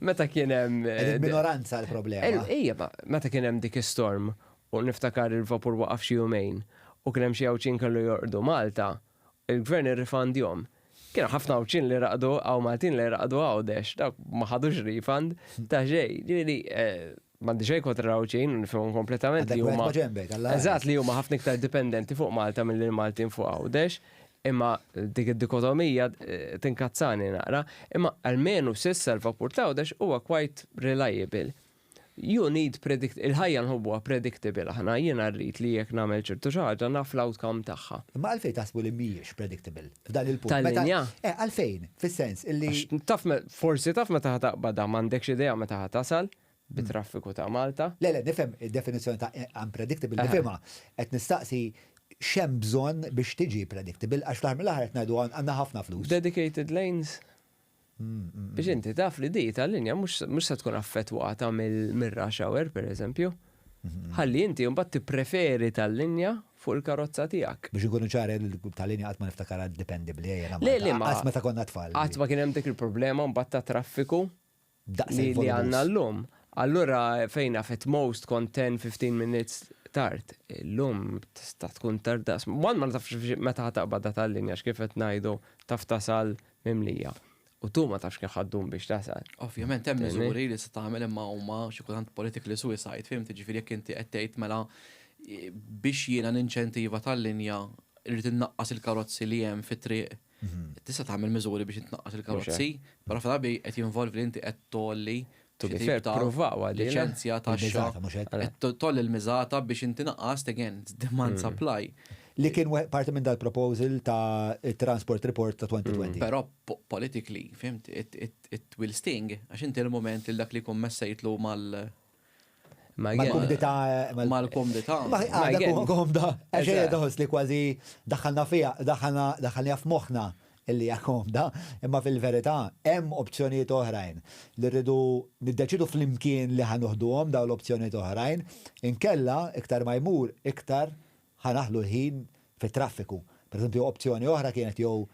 Meta kien hemm. Qegħdin minoranza l-problema. Ejja, ma meta kien hemm dik is-storm u niftakar il-vapur waqaf xi jumejn u kien hemm xi Għawdxin kellu jorqdu Malta, il-gvern irrifandjhom. Kien hemm ħafna Għawdxin li raqdu hawn Maltin li raqdu Għawdex, dawk ma ħadux refund ta' xejn. Ġifieri M'għandi xejn kontra l-Għawdxin, nifhimhom kompletament li huma. Eżatt li huma ħafna iktar dipendenti fuq Malta milli l-Maltin fuq Għawdex, imma dik id-dikotomija eh, tinkazzani naqra, imma almenu s'issa l-vapur ta' Għawdex huwa quite reliable. You need predict, il-ħajja nħobbuha predictable aħna, jiena rrid li jekk nagħmel ċertu xi ħaġa naf l-outcome tagħha. Imma għalfejn taħsbu li mhijiex predictable f'dan il-punt? Tal-linja? Eh, għalfejn, fis-sens illi. Taf forsi taf meta ħa taqbadha m'għandekx idea meta ħa tasal, bit-traffiku ta' Malta. Le, le, nifhem id-definizzjoni ta' unpredictable, nifhimha. Qed nistaqsi x'hemm bżonn biex tiġi predictable għax fl-aħħar mill-aħħar qed ngħidu għandna ħafna flus. Dedicated lanes. Biex inti taf li di tal-linja mhux se tkun affettwata mill-rush hour, per eżempju. Ħalli inti mbagħad tippreferi tal-linja fuq il-karozza tiegħek. Biex inkunu ċari, tal-linja qatt ma niftakarha dipendibbli. Le, le, ma. Qatt meta konna tfal. Qatt ma kien hemm dik il-problema mbagħad ta' traffiku li li għandna llum. Allura fejn naf at most kont 10-15 minutes tard. Illum tista' tkun tard daqs. One ma tafx meta ħa taqbad tal-linja x'kif qed ngħidu taf tasal mimlija. U tu ma tafx kif ħa ddum biex tasal. Ovvjament hemm miżuri li se tagħmel imma huma xi kultant politically suicide, fhimt? Jiġifieri jekk inti qed tgħid mela biex jiena ninċentiva tal-linja rrid innaqqas il-karozzi li hemm fit-triq. Tista' tagħmel miżuri biex tnaqqas il-karozzi, però f'drabi qed jinvolvi li inti qed tgħolli To be fair, provaw għadina. Liċenzja taxxa. Qed tgħolli l-miżata biex inti naqqast again, it's demand supply. Li kien parti minn dal-proposal ta' Transport Report ta' 2020. Però politically, fhimt, it will sting, għax inti l-mument li dak li jkun messejtlu mal- Mal-kumdità. Mal-kumdità. Ma għadha komda. Għax hija toħoss li kważi daħħalna fiha, daħħalna daħħalniha f'moħħna illi hija komda, imma fil-verità hemm opzjonijiet oħrajn li rridu niddeċidu flimkien li ħa noħduhom dawn l-opzjonijiet oħrajn, inkella iktar ma jmur iktar ħa naħlu l-ħin fit-traffiku. Pereżempju opzjoni oħra kienet jew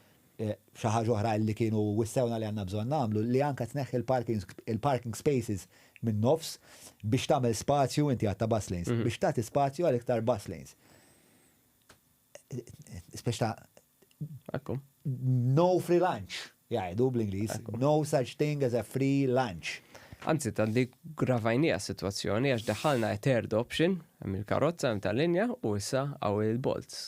xi ħaġa oħra li kienu wissewna li għandna bżonn nagħmlu li anke tneħħi l-parking spaces min-nofs biex tagħmel spazju inti għadta bus lanes, biex tagħti spazju għal iktar bus lanes. Speċi ta' no free lunch, jgħidu bl-Ingliż, no such thing as a free lunch. Anzi, ta' dik gravajnija s-sitwazzjoni għax daħħalna a third option, hemm il-karozza, hemm tal-linja u issa hawn il-Bolts.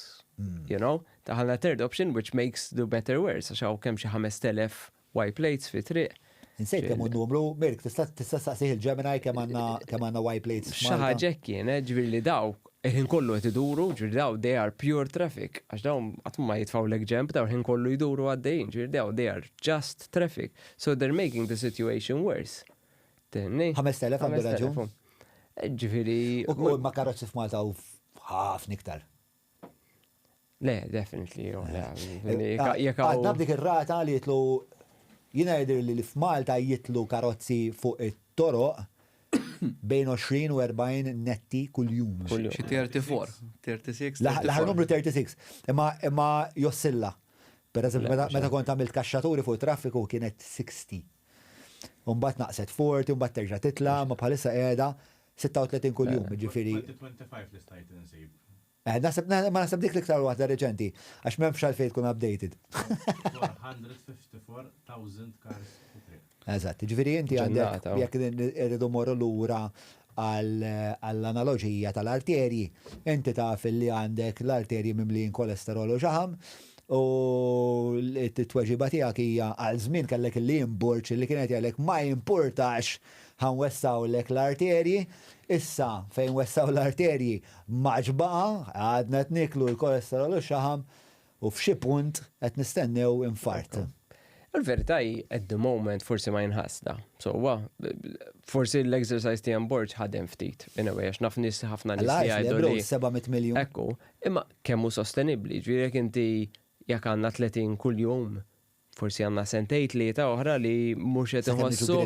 You know? Daħalna third option which makes the better worse għax hawn kemm xi 5000 Y plates fi triq. Insejt kemm hu n-numru, Mirk, tista' tista' staqsih il-Gemini kemm għandna kemm għandna Y plates Xi ħaġa hekk kienet, ġifieri li dawk il-ħin kollu qed iduru, ġifieri daw they are pure traffic, għax dawn qatt ma jitfgħulek ġenb, dawn il-ħin kollu jduru għaddejjin, ġifieri daw they are just traffic. So they're making the situation worse. Tifhimni? 5000 għandu raġun. Ġifieri. U ma karozzi f'Malta u ħafna iktar. Le, definitely, jo, le. Eh, għadna b'dik ir-rata li jitlu jiena jidher li f'Malta jitlu karozzi fuq it-toroq bejn 20 u 40 netti kuljum. Xi 34, 36. L-aħħar numru 36. Imma imma jossilla. Per eżempju, meta kont għamilt kaxxaturi fuq traffiku kienet 60. Umbagħad naqset 40, umbagħad terġa' titla', ma bħalissa qiegħda 36 kuljum, ġifieri. 25 li stajt insib. Eh, naħseb, ma naħseb dik l-iktar waħda reċenti, għax m'hemmx għalfejn tkun updated. 454,000 cars fit-triq. Eżatt, ġifieri inti għandek jekk irridu morru lura għall-analoġija tal-arterji, inti taf li għandek l-arterji mimlijin kolesterol u xaħam, u t-tweġiba tiegħek hija għal żmien kellek il-Liam Borg li kienet jgħidlek ma jimpurtax ħa nwessgħulek l-arterji, issa fejn wessgħu l-arterji m'għadx baqa', għadna qed nieklu l-kolesterol u x-xaħam u f'xi punt qed nistennew infart. Il-verità hi at the moment forsi ma jinħass da. Sewwa, forsi l-exercise tiegħi Borg ħadem ftit, in a way, għax naf nies ħafna nies li jgħidu li. 700 miljun. Ekku, imma kemm hu sostenibbli, ġifieri jekk inti jekk għandna 30 kuljum, Forsi għandna sentejn tlieta oħra li mhux qed inħossu.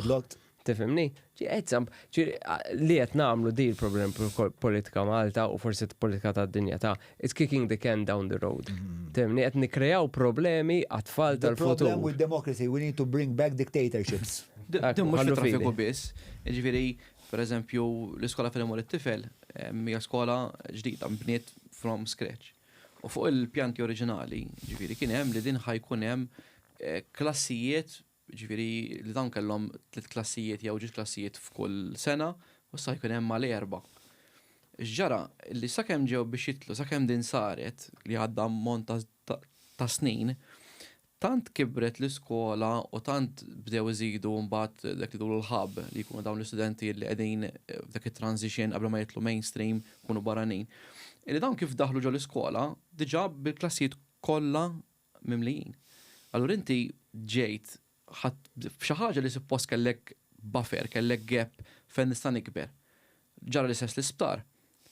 Tifhimni? Li qed nagħmlu di l-problem politika Malta u forsi politika tad-dinja ta' it's kicking the can down the road. Tifhimni? Qed nikkrejaw problemi għat-tfal tal-futur. The problem with democracy, we need to bring back dictatorships. Din mhux fit-traffiku biss, jiġifieri per eżempju l-iskola fejn imur it-tifel hija skola ġdida nbniet from scratch. U fuq il-pjanti oriġinali, jiġifieri kien hemm li din ħa jkun hemm klassijiet, jiġifieri li dawn kellhom tliet klassijiet jew ġiex klassijiet f'kull sena, u issa jkun hemm għal erba'. X'ġara? Li sakemm ġew biex jidħlu, sakemm din saret, li għadda ammont ta' snin, tant kibret l-iskola u tant bdew iżidu mbagħad dak li jgħidulu l-hub, li jkunu dawn l-istudenti li qegħdin f'dak it-transition qabel ma jidħlu mainstream, jkunu barranin, li dawn kif daħlu ġol-iskola diġà bil-klassijiet kollha mimlijin. Allura inti ġejt ħadd f'xi ħaġa li suppost kellek buffer, kellek gap fejn nista' nikber. Ġara l-istess l-isptar.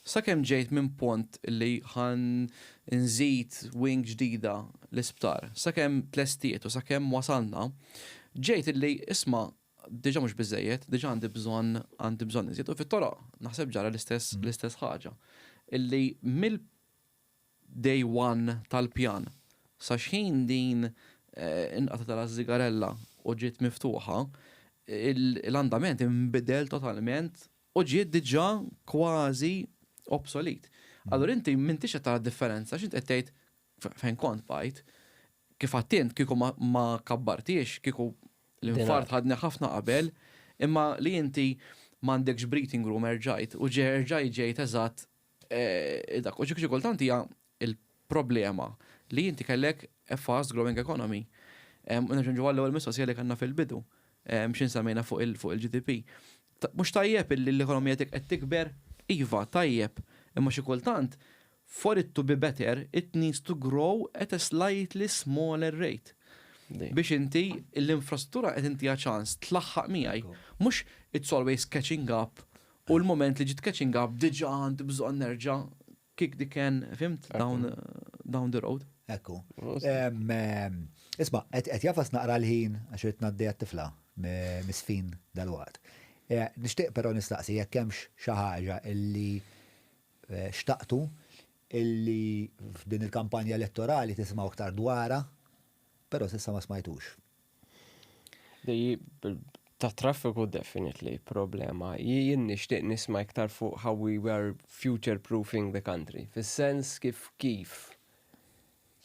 Sakemm ġejt minn pont li ħa nżid wing ġdida l-isptar, sakemm tlestiet u sakemm wasalna, ġejt illi isma' diġà mhux biżżejjed, diġà għandi bżonn għandi bżonn iżjed. U fit-toroq naħseb ġara l-istess l-istess ħaġa. Illi mill day one tal-pjan sa x'ħin din inqatgħet żigarella u ġiet miftuħa, l-andament inbidel totalment u ġiet diġà kważi obsolete. Allura inti m'intix qed tara differenza x'int qed tgħid fejn kont bajt. Kif għedt int kieku ma kabbartiex, kieku l-infart ħadni ħafna qabel, imma li inti m'għandekx breathing room erġajt u erġajt ġejt eżatt dak. U xi kultant hija il-problema li inti kellek a fast growing economy. U nerġa' nġu għall-ewwel mistoqsija li kellna fil-bidu, x'in semmejna fuq il-GDP. Mhux tajjeb illi l-ekonomija qed tikber? Iva, tajjeb. Imma xi kultant, for it to be better, it needs to grow at a slightly smaller rate. Biex inti l-infrastruttura qed intiha ċans tlaħħaq miegħi. Mhux it's always catching up u l-moment li ġiet catching up diġà għandi bżonn nerġa' kick the can, fhimt, down the road. Ekku. Isma', qed jagħfas naqra l-ħin għax irid ngħaddi għat-tifla misfin dal-waqt. Nixtieq però nistaqsi jekk hemmx xi ħaġa illi xtaqtu illi f'din il-kampanja elettorali tisimgħu aktar dwarha, però s'issa ma smajtux. Ta' traffiku definitely problema. Jien nixtieq nisma' iktar fuq how we were future proofing the country. Fis-sens kif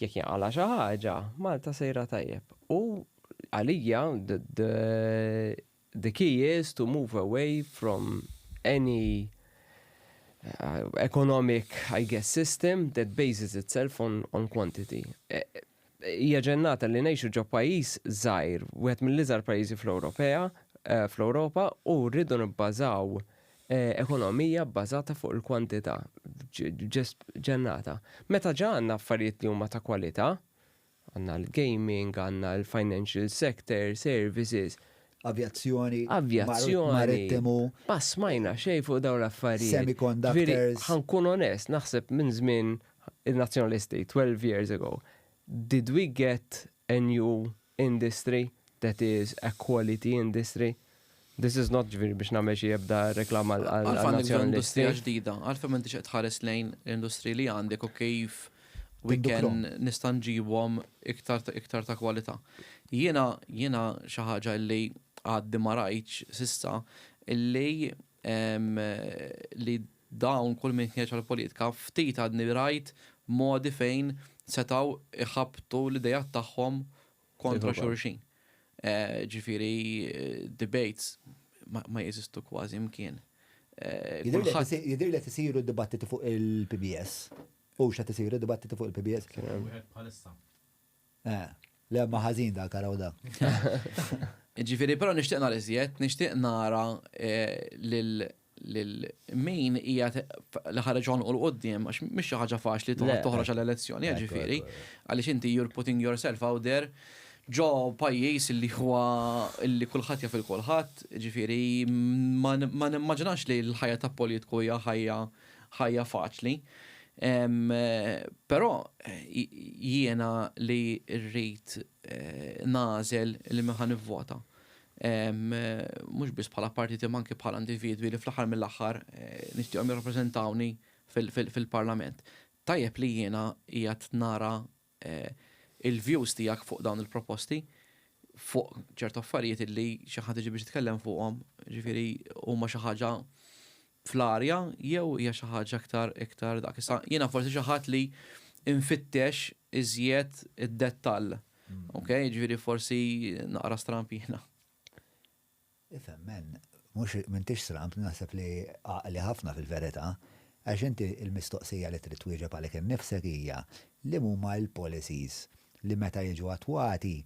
jekk jinqala' xi ħaġa, Malta sejra tajjeb. U għalija the key is to move away from any economic, I guess, system that bases itself on quantity. Hija ġennata li ngħixu ġo pajjiż żgħir, wieħed mill-iżgħar pajjiżi fl-Ewropea, fl-Ewropa u rridu nibbażaw ekonomija bbażata fuq il-kwantità. Just ġennata. Meta ġa għandna affarijiet li huma ta' kwalità, għandna l-gaming, għandna l-financial sector, services, Avjazzjoni, avjazzjoni, marittimu. Ma smajna xejn fuq dawn l-affarijiet. Semiconductors. Ħa nkun onest, naħseb minn żmien il-nazzjonalisti 12 years ago, did we get a new industry that is a quality industry? This is not ġifieri biex nagħmel xi ebda reklama Għalfejn għandek bżonn għal-nazzjonalisti. industrija ġdida, għalfejn m'intix qed tħares lejn l-industriji li għandek u kif we can nista' nġibhom iktar ta' kwalità. Jiena xi ħaġa li għaddi ma rajtx s'issa illi li dawn kull min kien għal-politika ftit għadni rajt modi fejn setaw iħabtu l-idejat tagħhom kontra xulxin. Ġifieri debates ma jeżistu kważi mkien. Jidir li isiru dibattiti fuq il-PBS. U xa tisiru dibattiti fuq il-PBS? Wieħed bħalissa. Le, ma ħażin da karaw da. Ġifieri, però nixtieq nara iżjed, nixtieq nara lil min hija li ħareġ u l-qoddim, għax mhix xi ħaġa faċli toħroġ għall-elezzjoni, ġifieri, għaliex inti you're putting yourself out there ġo pajjiż li huwa li kulħadd jaf il-kulħadd, ġifieri ma nimmaġinax li l-ħajja ta' politiku hija ħajja faċli. Però jiena li rrid nagħżel li min ħa nivvota. Mhux biss bħala partiti imma anke bħala individwi li fl-aħħar mill-aħħar nixtieqhom jirrappreżentawni fil-Parlament. Tajjeb li jiena qiegħed nara il-views tiegħek fuq dawn il-proposti, fuq ċertu affarijiet illi xi ħadd iġi biex jitkellem fuqhom, ġifieri huma xi ħaġa fl-arja jew hija xi ħaġa iktar iktar dak. Issa jiena forsi xi ħadd li nfittex iżjed id-dettall. Ok, ġifieri forsi naqra stramp jiena. Ifhem, men, mhux m'intix stramp, naħseb li għaqli ħafna fil-verità, għax inti l-mistoqsija li trid twieġeb għalik innifsek hija liema huma l-policies li meta jiġu attwati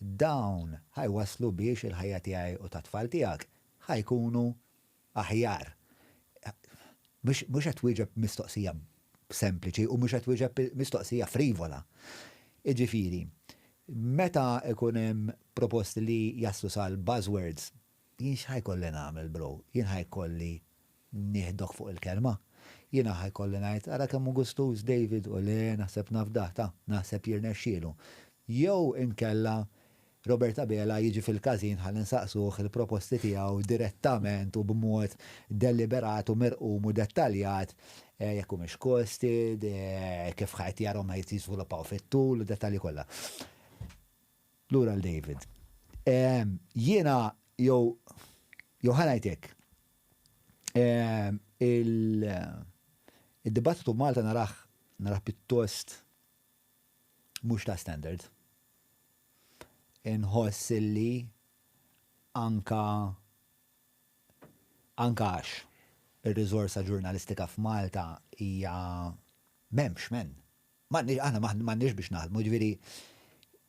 dawn ħa jwasslu biex il-ħajja tiegħi u tat-tfal tiegħek ħa jkunu aħjar. Mhux qed twieġeb mistoqsija sempliċi u mhux qed twieġeb mistoqsija frivola. Jiġifieri, meta ikun hemm proposti li jaslu sal-buzzwords, jien x'ħa jkolli nagħmel bro? Jien ħa jkolli nieħdok fuq il-kelma. Jiena ħa jkolli ngħid ara kemm hu gustuż David u le naħseb nafdah ta' naħseb jirnexxielu. Jew inkella Robert Abela jiġi fil-każin ħalli nsaqsuh il-proposti tiegħu direttament u b'mod deliberat u mirqum u dettaljat jekk humiex costed, kif ħa qed jarahom ħa jiżviluppaw fit-tul u dettalji kollha. Lura għal David. Jiena jew jew ħa ngħid hekk. Il-dibattitu Malta narah narah pjuttost mhux ta' standard. Inħoss illi anka anka għax ir-riżorsa ġurnalistika f'Malta hija m'hemmx man. M'għandniex aħna m'għandniex biex naħdmu, jiġifieri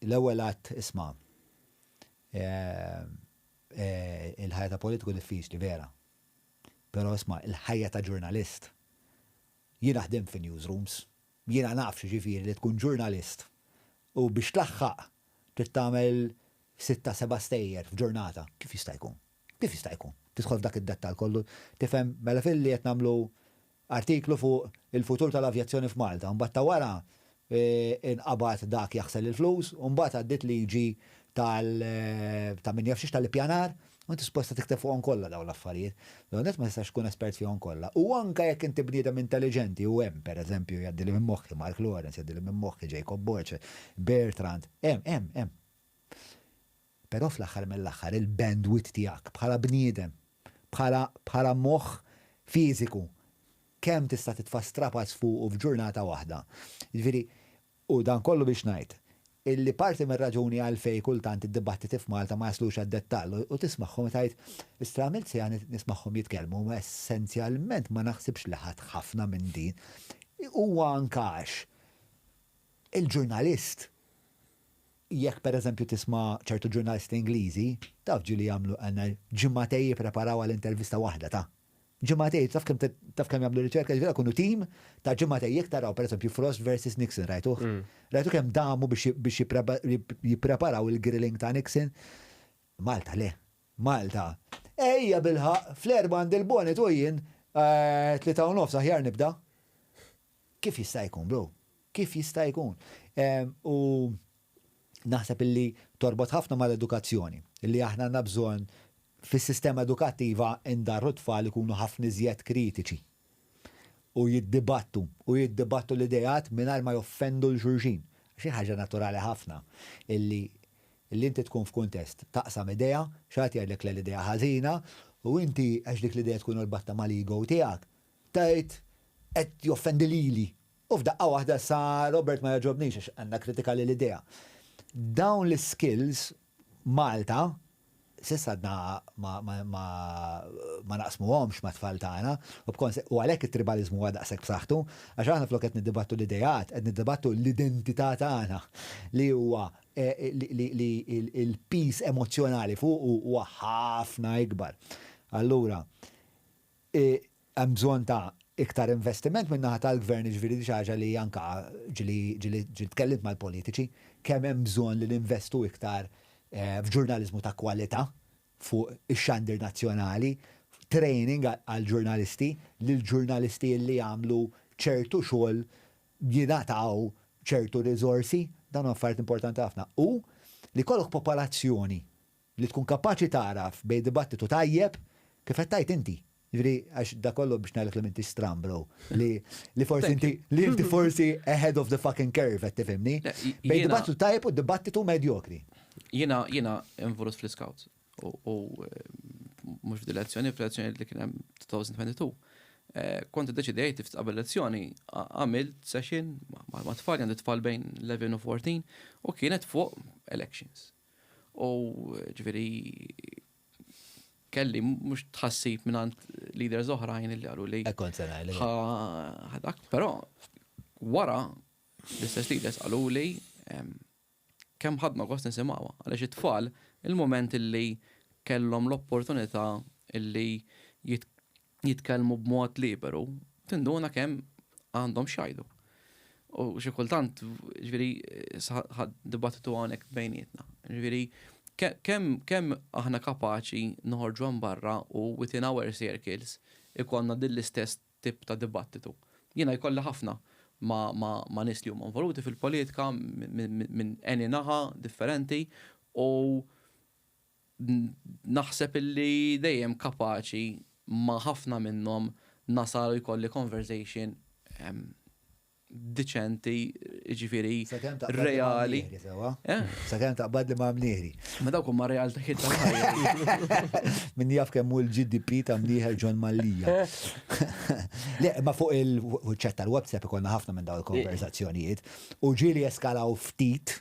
l-ewwel għadt isma' il-ħajja ta' politiku diffiċli vera. Però isma' il-ħajja ta' ġurnalist. Jiena ħdimt fi newsrooms, Jiena naf x'jiġifieri li tkun ġurnalist u biex tlaħħaq trid tagħmel sitta seba' stejjer f'ġurnata. Kif jista' jkun? Kif jista' jkun? Tidħol f'dak id-dettall kollu, tifhem, mela filli qed nagħmlu artiklu fuq il-futur tal-avjazzjoni f'Malta, mbagħad ta' wara inqabad dak jaħsel il-flus, u mbagħad għaddiet liġi tal ta' min jaf xiex tal-ippjanar, u inti suppost tikteb fuqhom kollha dawn l-affarijiet. L-ewwel nett ma tistax tkun espert fihom kollha. U anke jekk inti bniedem intelliġenti u hemm, pereżempju, jgħaddili minn moħħi Mark Lawrence, jgħaddili minn moħħi Jacob Borg, Bertrand, hemm, hemm, hemm. Però fl-aħħar mill-aħħar il-bandwidth tiegħek bħala bniedem, bħala bħala moħħ fiżiku, kemm tista' titfa' strapazz fuqu f'ġurnata waħda. Jiġifieri, U dan kollu biex ngħid illi parti mir-raġuni għalfejn kultant id-dibattiti f'Malta ma jaslux għad-dettall u tismagħhom u tgħid, istra għamilt siegħa nismagħhom jitkellmu imma essenzjalment ma naħsibx li ħadt ħafna minn din, huwa anke għax il-ġurnalist jekk pereżempju tisma' ċertu ġurnalisti Ingliżi, taf ġieli jagħmlu ġimagħtejn jippreparaw għal intervista waħda ta'. Ġimagħtejn, taf kemm taf kemm jagħmlu riċerka, ġifieri jkunu tim ta' ġimagħtejn jekk taraw pereżempju Frost versus Nixon rajtuh? Rajtu kemm damu biex biex jippreparaw il-grilling ta' Nixon? Malta le. Malta. Ejja bilħaqq, fl-erbgħa għandi l-bonnet u jien 3:30 aħjar nibda. Kif jista' jkun, bro? Kif jista' jkun? U naħseb illi torbot ħafna mal-edukazzjoni, illi aħna għandna bżonn fis-sistema edukattiva ndarru t-tfal ikunu ħafna iżjed kritiċi u jiddibattu u jiddibattu l-ideat mingħajr ma joffendu 'l xulxin. Għax hi ħaġa naturali ħafna illi illi inti tkun f'kuntest taqsam idea, xi ħadd jgħidlek le l-idea ħażina u inti għax dik l-idea tkun orbatta mal-ego tiegħek tgħid qed joffendi lili U f'daqqa waħda sa Robert ma jogħġobnix għax għandna kritika lil idea. Dawn l-iskills Malta s'issa għadna ma, ma, ma, ma naqsmuhomx mat-tfal tagħna u b'konse u għalhekk it-tribaliżmu huwa daqshekk b'saħħtu għax aħna flok qed niddibattu l-ideat qed niddibattu l-identità tagħna li huwa eh, li, li, li il-piż emozzjonali fuqu huwa ħafna ikbar. Allura, Hemm bżonn ta' iktar investiment min-naħa tal-Gvern, jiġifieri di xi ħaġa li anke ġieli ġieli ġieli tkellimt mal-politiċi, kemm hemm bżonn li ninvestu iktar f'ġurnaliżmu ta' kwalità fuq ix-xandir nazzjonali, training għall-ġurnalisti, li l-ġurnalisti li jagħmlu ċertu xogħol jingħataw ċertu riżorsi, dawn huma affarijiet importanti ħafna. U li jkollok popolazzjoni. Li tkun kapaċi tagħraf bejn dibattitu tajjeb, kif qed tgħid inti. Jiġifieri għax da kollu biex ngħidlek li m'intix stramb bro. Li li forsi inti li inti forsi ahead of the fucking curve qed tifhimni. Bejn dibattitu tajjeb u dibattitu medjokri. Jiena jiena involut fl-iscouts u mhux f'dil-elezzjoni, fl-elezzjoni li kien hemm 2022. Kont iddeċidejt ftit qabel elezzjoni għamilt session ma' tfal, għandi tfal bejn 11 u 14 u kienet fuq elections. U ġifieri kelli mhux tħassib mingħand leaders oħrajn li qalu li. Hekk kont se ngħidlek. Ħadak, però wara l-istess leaders qalu li kemm ħadna gost nisimgħuha għaliex it-tfal il-mument illi kellhom l-opportunità illi jitkellmu b'mod liberu, tinduna kemm għandhom x'jgħidu. U xi kultant, ġifieri, dibattitu hawnhekk bejnietna. Ġifieri, kemm kemm aħna kapaċi noħorġu hemm barra u within our circles ikollna din l-istess tip ta' dibattitu. Jiena jkolli ħafna ma' ma' ma' nies li huma involuti fil-politika minn any naħa differenti u naħseb illi dejjem kapaċi ma' ħafna minnhom nasal u jkolli conversation diċenti, jiġifieri reali. Sakemm taqbad li ma' mnieħri. Ma dawk huma realtajiet tal-ħajja. Min jaf kemm hu l-GDP ta' mnieħer John Mallia. Le, ma fuq il-chat tal-WhatsApp ikollna ħafna minn dawn il-konversazzjonijiet u ġieli jeskalaw ftit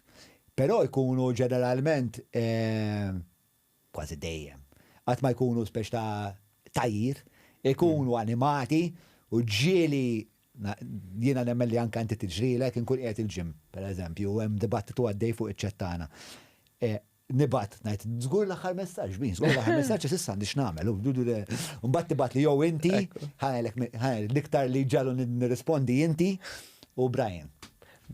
Però jkunu ġeneralment kważi dejjem. Qatt ma jkunu speċ ta' tgħajjir, ikunu animati u ġieli jiena nemmen li anke inti tiġrilek inkun qiegħed il-gym, pereżempju, u hemm dibattitu għaddej fuq iċ-chat tagħna. Nibgħat ngħid, żgur l-aħħar messaġġ, min, żgur l-aħħar messaġġ għax issa għandi x'nagħmel. U mbagħad tibgħatli jew inti, ħa ngħidlek l-iktar li ġagħlu nirrispondi inti u Brian.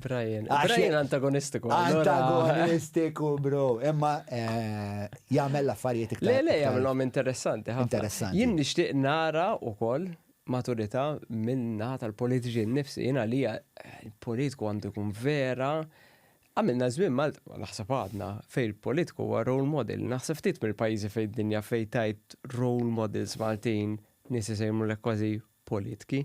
Brian. Brian antagonistiku. Antagonistiku, bro. Imma eh, jagħmel l-affarijiet iktar. Le, le, jagħmelhom interessanti. Interessanti. Jien nixtieq nara wkoll maturità minna tal-politiċi nnifsi. Jiena li il-politiku għandu jkun vera Għamilna żmien Malta, naħseb għadna, fejn il-politiku huwa role model. Naħseb ftit mill-pajjiżi fejn id-dinja fejn tajt role models Maltin nies isejmulek kważi politiki.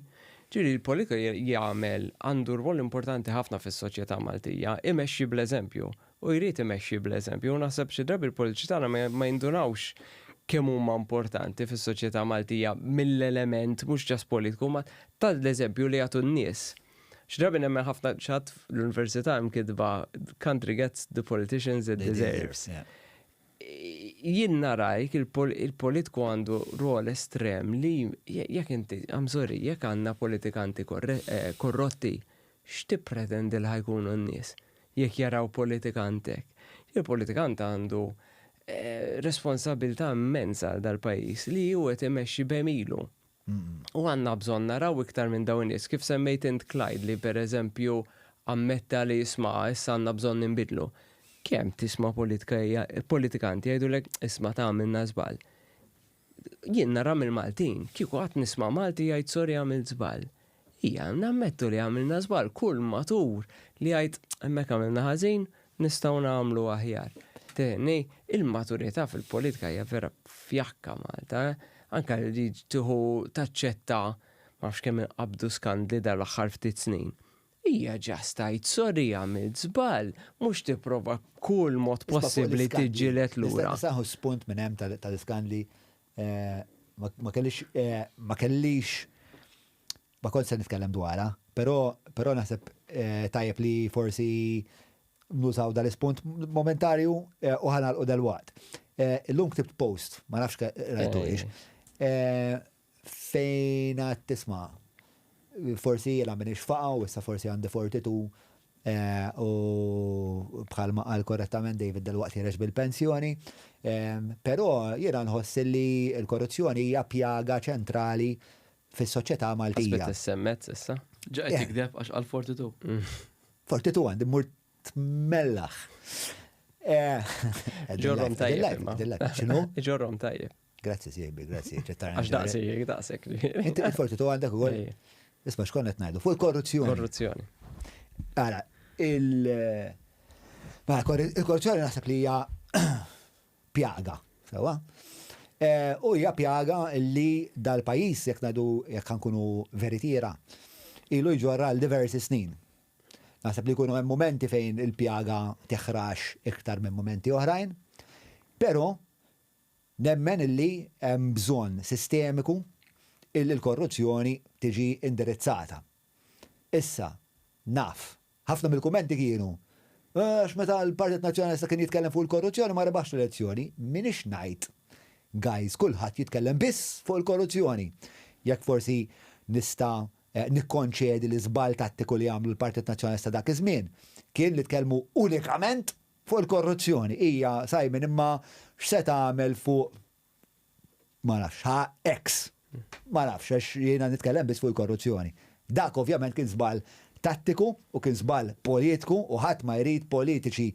Ġifieri l-politiku jagħmel għandu rwol importanti ħafna fis-soċjetà Maltija, imexxi bl-eżempju u jrid imexxi bl-eżempju u naħseb xi drabi l-politiċi tagħna ma jindunawx kemm huma importanti fis-soċjetà Maltija mill-element mhux ġast politiku ma tal-eżempju li jagħtu n-nies. Xi drabi nemmen ħafna ċatt l-università hemm kitba country gets the politicians it deserves. Jien narajk il-politku għandu rol estrem li jekk inti, I'm sorry, jekk għandna politikanti eh, korrotti, x'tippretendi li ħajkunu n-nies jekk jaraw politikant hekk? Il-politikant għandu eh, responsabilità immensa għal dal-pajjiż li hu qed imexxi b'għemilu. U għandna bżonn naraw iktar minn dawn in-nies, kif semmejt int Clyde li per eżempju ammetta li isma' issa għandna bżonn ninbidlu. Kemm tisma' politika politikanti jgħidulek isma' ta' għamilna żball. Jien nara mill-Maltin, kieku qatt nisma' Malti jgħid sorry għamilt żball. Ija, nammettu li għamilna żball, kull matur li jgħid hemmhekk għamilna ħażin, nistgħu nagħmlu aħjar. Tenni, il-maturità fil-politika hija vera fjakka Malta, eh? Anka li tieħu taċċetta ma nafx kemm inqabdu skandli dal-aħħar ftit snin. Hija ġast tgħid sorry għamilt żball, mhux tipprova b'kull mod possibbli tiġġieled lura. Nista' nieħu spunt minn hemm tal-iskandli eh, ma kellix eh, ma kellix ma kont se nitkellem dwarha, però però naħseb eh, tajjeb li forsi nużaw dal-ispunt momentarju eh, u ħanalqu dal-waqt. Eh, illum ktibt post, ma nafx rajtu ix, fejn għad tisma' forsi jiena minix faqa u issa forsi għandi 42 U bħalma qal korrettament David dalwaqt ħiereġ bil-pensjoni. Però jiena nħoss li l-korruzzjoni hija pjaga ċentrali fis-soċjetà Maltija. Aspetta semmet issa. Ġa qed jikdeb għax qal 42. 42 għandi mmur tmellaħ. Ġorrom tajjeb. X'inhu? Ġorrom tajjeb. Grazzi sieħbi, grazzi. Għax daqsik, daqsek. Inti il-forti tu għandek ukoll. Isma' x'konna qed ngħidu fuq il-korruzzjoni. Korruzzjoni. Ara, il- Mela, il-korruzzjoni naħseb li hija pjaga, sewwa? U hija pjaga li dal-pajjiż, jekk ngħidu jekk nkunu veritiera, ilu jġorra għal diversi snin. Naħseb li jkunu hemm mumenti fejn il-pjaga teħrax iktar minn mumenti oħrajn, però nemmen illi hemm bżonn sistemiku illi l-korruzzjoni tiġi indirizzata. Issa, naf, ħafna mill-kummenti kienu, Għax meta l-Partit Nazzjonalista kien jitkellem fuq il-korruzzjoni ma rebaħx l-elezzjoni. M'iniex ngħid, guys, kulħadd jitkellem biss fuq il-korruzzjoni. Jekk forsi nista' nikkonċedi li żball tattiku li għamlu l-Partit Nazzjonalista dak iż-żmien kien li tkellmu unikament fuq il-korruzzjoni. Ija, Simon, imma x'se tagħmel fuq ma nafx, ħa X. Ma nafx, għax jiena nitkellem biss fuq il-korruzzjoni. Dak ovvjament kien żball tattiku u kien żball politiku u ħadd ma jrid politiċi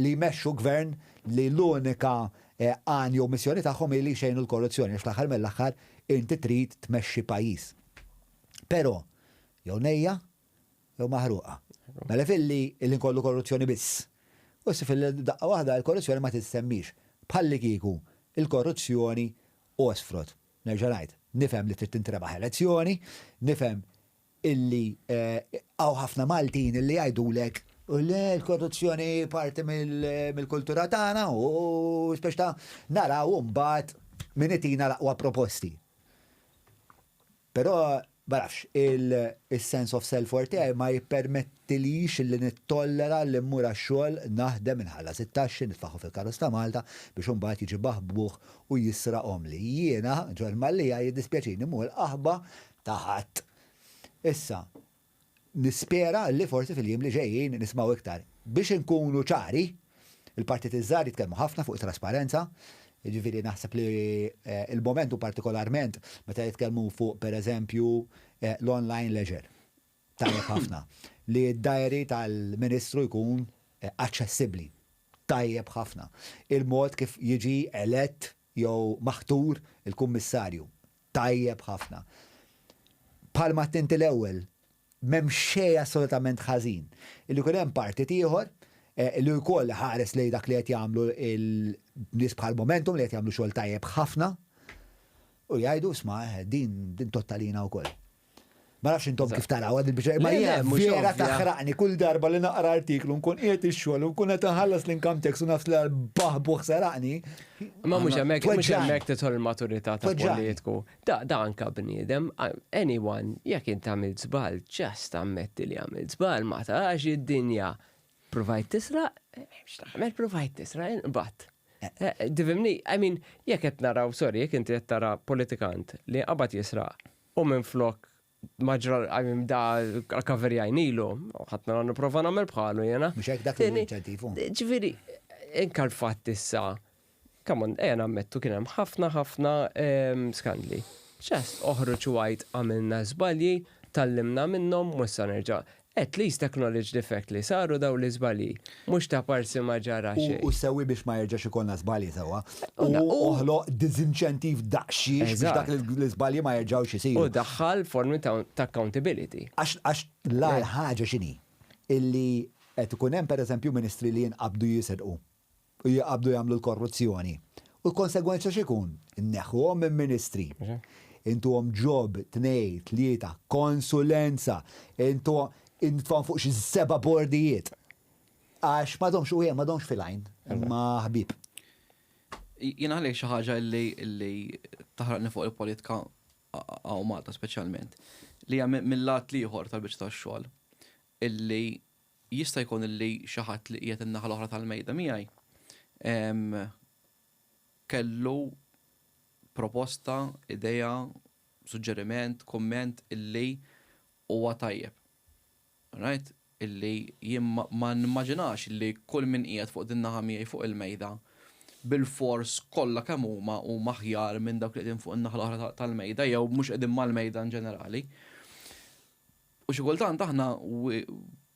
li jmexxu gvern li l-unika għan jew missjoni tagħhom hi li jxejnu l-korruzzjoni għax fl-aħħar mill-aħħar inti trid tmexxi pajjiż. Però jew nejja jew maħruqa. Mela filli illi nkollu korruzzjoni biss. U issa filli daqqa waħda l-korruzzjoni ma tissemmix. Bħallikieku il-korruzzjoni għosfrot. Nerġa' ngħid, nifhem li trid tintrebaħ elezzjoni, nifhem illi hawn ħafna Maltin illi jgħidulek le l-korruzzjoni parti mill-kultura tagħna u speċi ta' naraw imbagħad min itina l-aqwa proposti. Però, ma nafx, il-sense of self-worth tiegħi ma jippermettilix li nittollera li mmur għax-xogħol, naħdem, inħallas it-taxxi, nitfaħħu fil-karozz ta' Malta biex imbagħad jiġi baħbuħ u jisraqhomli. Jiena, John Mallia, jiddispjaċini mhu l-qaħba ta' ħadd. Issa, Nispera li forsi fil-jiem li ġejjin nismgħu iktar. Biex inkunu ċari, il-partiti ż-żgħar jitkellmu ħafna fuq it-trasparenza, jiġifieri naħseb li l-mument u partikolarment meta jitkellmu fuq pereżempju l-online leisure. Tajjeb ħafna. Li d-diary tal-Ministru jkun aċċessibbli. Tajjeb ħafna. Il-mod kif jiġi elett jew maħtur il-Kummissarju. Tajjeb ħafna. Bħalma għedt inti l-ewwel, m'hemm xejn assolutament ħażin illi jkun hemm partit ieħor li wkoll iħares lejn dak li qed jagħmlu l-nies bħal Momentum li qed jagħmlu xogħol tajjeb ħafna u jgħidu isma' din din tgħodd għalina wkoll. Ma nafx intom kif taraw għad il-biċċa, ma jiena vera taħraqni kull darba li naqra artiklu nkun qiegħed ix-xogħol u nkun qed inħallas l-income tax u nafs li baħbuħ seraqni. Ma mhux hemmhekk mhux hemmhekk tidħol il-maturità ta' politiku. Da da anka bniedem, anyone, jekk int għamilt żball, just ammetti li għamilt żball, ma tarax id-dinja. Provajt tisraq, x'tagħmel provajt tisraq, inqbadt. Tifhimni, I mean, jekk qed naraw, sorry, jekk inti qed tara politikant li qabad jisraq U minflok ma ġra, I mean, da kaverjajnilu, ħadd nara nipprova nagħmel bħalu jiena. Mhux hekk dak l-inċentivu. Ġifieri, inka l-fatt issa, come on, ejja nammettu kien hemm ħafna ħafna ehm, skandli. Just oħroġ u għid għamilna żbalji, tgħallimna minnhom u issa nerġa' At least acknowledge the fact li saru dawn l-iżbalji, mhux ta' parsi ma ġara xejn. U sewwi biex ma jerġax ikollna żbalji sewwa. U oħloq diżinċentiv daqsxiex biex dak l-iżbalji ma jerġgħux isiru. U daħħal formi ta' accountability. Għax l-agħar ħaġa x'inhi? Illi qed ikun hemm pereżempju ministri li jinqabdu jisirqu. u jaqbdu jagħmlu l-korruzzjoni. U l-konsegwenza x'ikun? Inneħħuhom minn ministri. Intuhom job, tnej, tlieta, konsulenza, intuhom nitfgħuhom fuq xi seba' bordijiet. Għax m'għadhomx u m'għadhomx fil-għajn, imma ħbieb. Jiena għalih xi ħaġa li li taħraqni fuq il-politika hawn Malta speċjalment, li hija mill-lat l-ieħor tal-biċċa tax-xogħol, illi Jista' jkun li xi ħadd li qiegħed in-naħa l-oħra tal-mejda miegħi kellu proposta, idea, suġġeriment, kumment illi huwa tajjeb. Right? Illi jien ma nimmaġinax illi kull min qiegħed fuq din naħa miegħi fuq il-mejda bilfors kollha kemm huma huma aħjar minn dawk li qegħdin fuq in-naħa l-oħra tal-mejda jew mhux qegħdin mal-mejda in ġenerali. U xi kultant aħna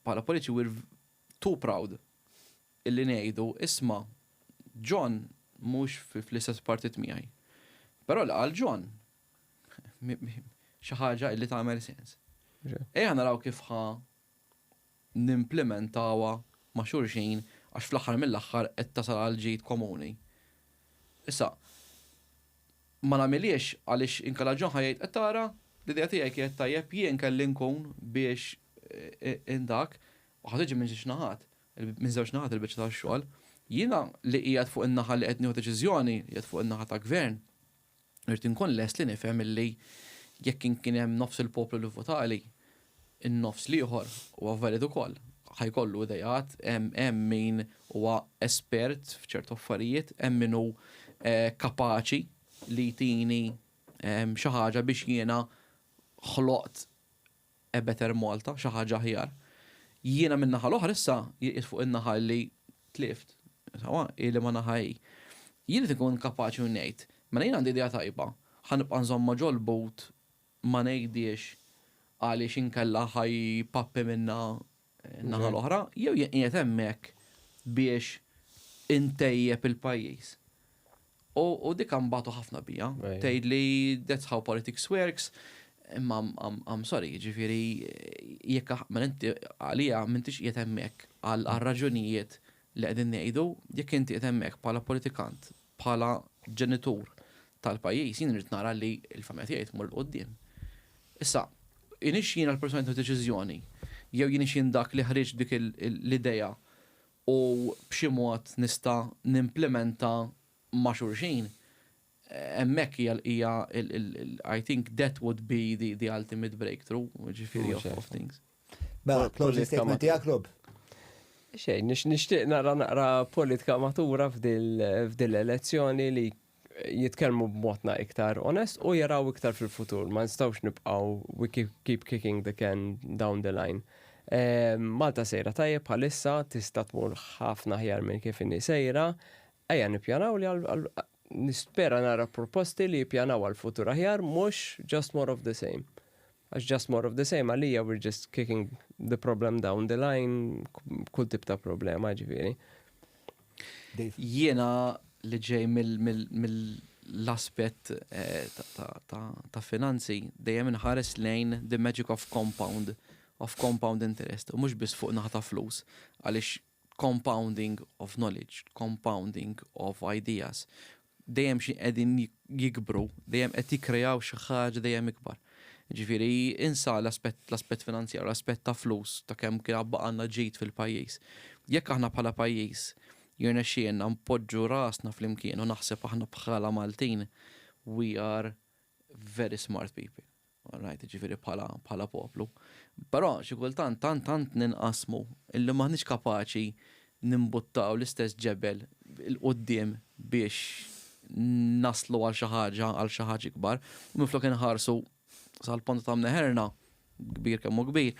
bħala politiċi we're too proud illi ngħidu isma' John mhux fl-istess partit miegħi. Però li qal John xi ħaġa illi tagħmel sens. Ejja naraw kif ħa nimplimentawha ma' xulxin għax fl-aħħar mill-aħħar qed tasal għal ġid komuni. Issa, ma nagħmilhiex għaliex inkella John ħa jgħid qed tara l-idea tiegħi kienet tajjeb jien kelli nkun biex indak u ħa tiġi minn żewġ naħat, minn żewġ naħat il-biċċa tax-xogħol. Jiena li qiegħed fuq in-naħa li qed nieħu deċiżjoni, qiegħed fuq in-naħa ta' gvern, Irrid inkun lest li nifhem illi jekk kien hemm nofs il-poplu li vvotali, in-nofs l-ieħor huwa valid ukoll. Ħa jkollu ideat, hemm min huwa espert f'ċertu affarijiet, hemm min hu kapaċi li jtini xi ħaġa biex jiena ħloqt a better Malta, xi ħaġa aħjar. Jiena min-naħa l-oħra issa qiegħed fuq in-naħa li tlift, sewwa, hi liema naħa hi. Jien irid inkun kapaċi u ngħid, mela jien għandi idea tajba, ħa nibqa' nżommha ġol-but ma ngħidhiex għaliex inkella ħa jpappi minnha n-naħa l-oħra, jew jien qiegħed hemmhekk biex intejjeb il-pajjiż. U dik nbatu ħafna bija. Tgħidli that's how politics works, imma I'm sorry, jiġifieri jekk mela inti għalija m'intix qiegħed hemmhekk għal raġunijiet li qegħdin ngħidu, jekk inti qiegħed hemmhekk bħala politikant, bħala ġenitur tal-pajjiż, jien irrid nara li l-familja tiegħi tmur 'l quddiem. Issa, iniex jiena l-persuna li deċiżjoni, jew jienix jien dak li ħriġt dik l-idea u b'xi mod nista' nimplementa ma' xulxin, hemmhekk hija hija I think that would be the, the ultimate breakthrough, ġifieri of, of things. Mela, closing statement tiegħek, Rob? Xejn, nixtieq nara naqra politika matura f'dil elezzjoni li jitkellmu b'modna iktar onest u jaraw iktar fil-futur. Ma nistgħux nibqgħu we keep kicking the can down the line. Malta sejra tajjeb bħalissa tista' tmur ħafna aħjar minn kif inhi sejra. Ejja nippjanaw li nispera nara proposti li jippjanaw għal futur aħjar mhux just more of the same. Għax just more of the same għalija we're just kicking the problem down the line, kull tip ta' problema ġifieri. Jiena li ġej mill-aspett eh, ta' finanzi dejjem inħares lejn the magic of compound of compound interest u mhux biss fuq naħa ta' flus għaliex compounding of knowledge, compounding of ideas, dejjem xi qegħdin jikbru, dejjem qed jikkreaw xi ħaġa dejjem ikbar. Ġifieri insa l-aspett l-aspett finanzjarju, l-aspett ta' flus, ta' kemm kien baqgħalna ġid fil-pajjiż. Jekk aħna bħala pajjiż jirnexxielna npoġġu rasna flimkien u naħseb aħna bħala Maltin we are very smart people. Right, ġifieri bħala bħala poplu. Però xi kultant tant tant ninqasmu illi m'aħniex kapaċi nimbuttaw l-istess ġebel 'il quddiem biex naslu għal xi ħaġa għal xi ħaġa ikbar. U minflok inħarsu sal-ponta ta' mneħerna, kbir kemm hu kbir,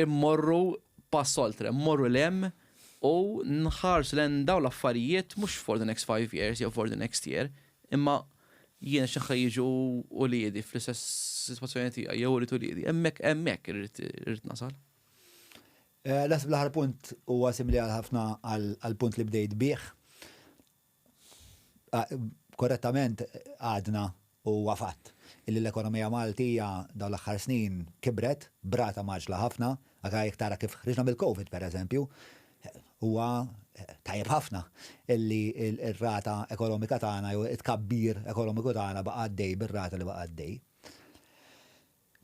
immorru pass oltre, mmorru 'l hemm u nħarsu lejn dawn l-affarijiet mhux for the next five years jew for the next year, imma jiena xi jiġu uliedi fl-istess sitwazzjoni tiegħi jew ulied uliedi, hemmhekk hemmhekk irrid nasal. Eh, naħseb l-aħħar punt huwa simili għal ħafna għall-punt li bdejt bih. Ah, korrettament għadna u fatt illi l-ekonomija Maltija dawn l-aħħar snin kibret b'rata mgħaġġla ħafna, anke jekk tara kif ħriġna mill-Covid pereżempju, Huwa tajjeb ħafna illi r-rata ekonomika tagħna jew it-tkabbir ekonomiku tagħna baqa' għaddej bir-rata li baqa' għaddej.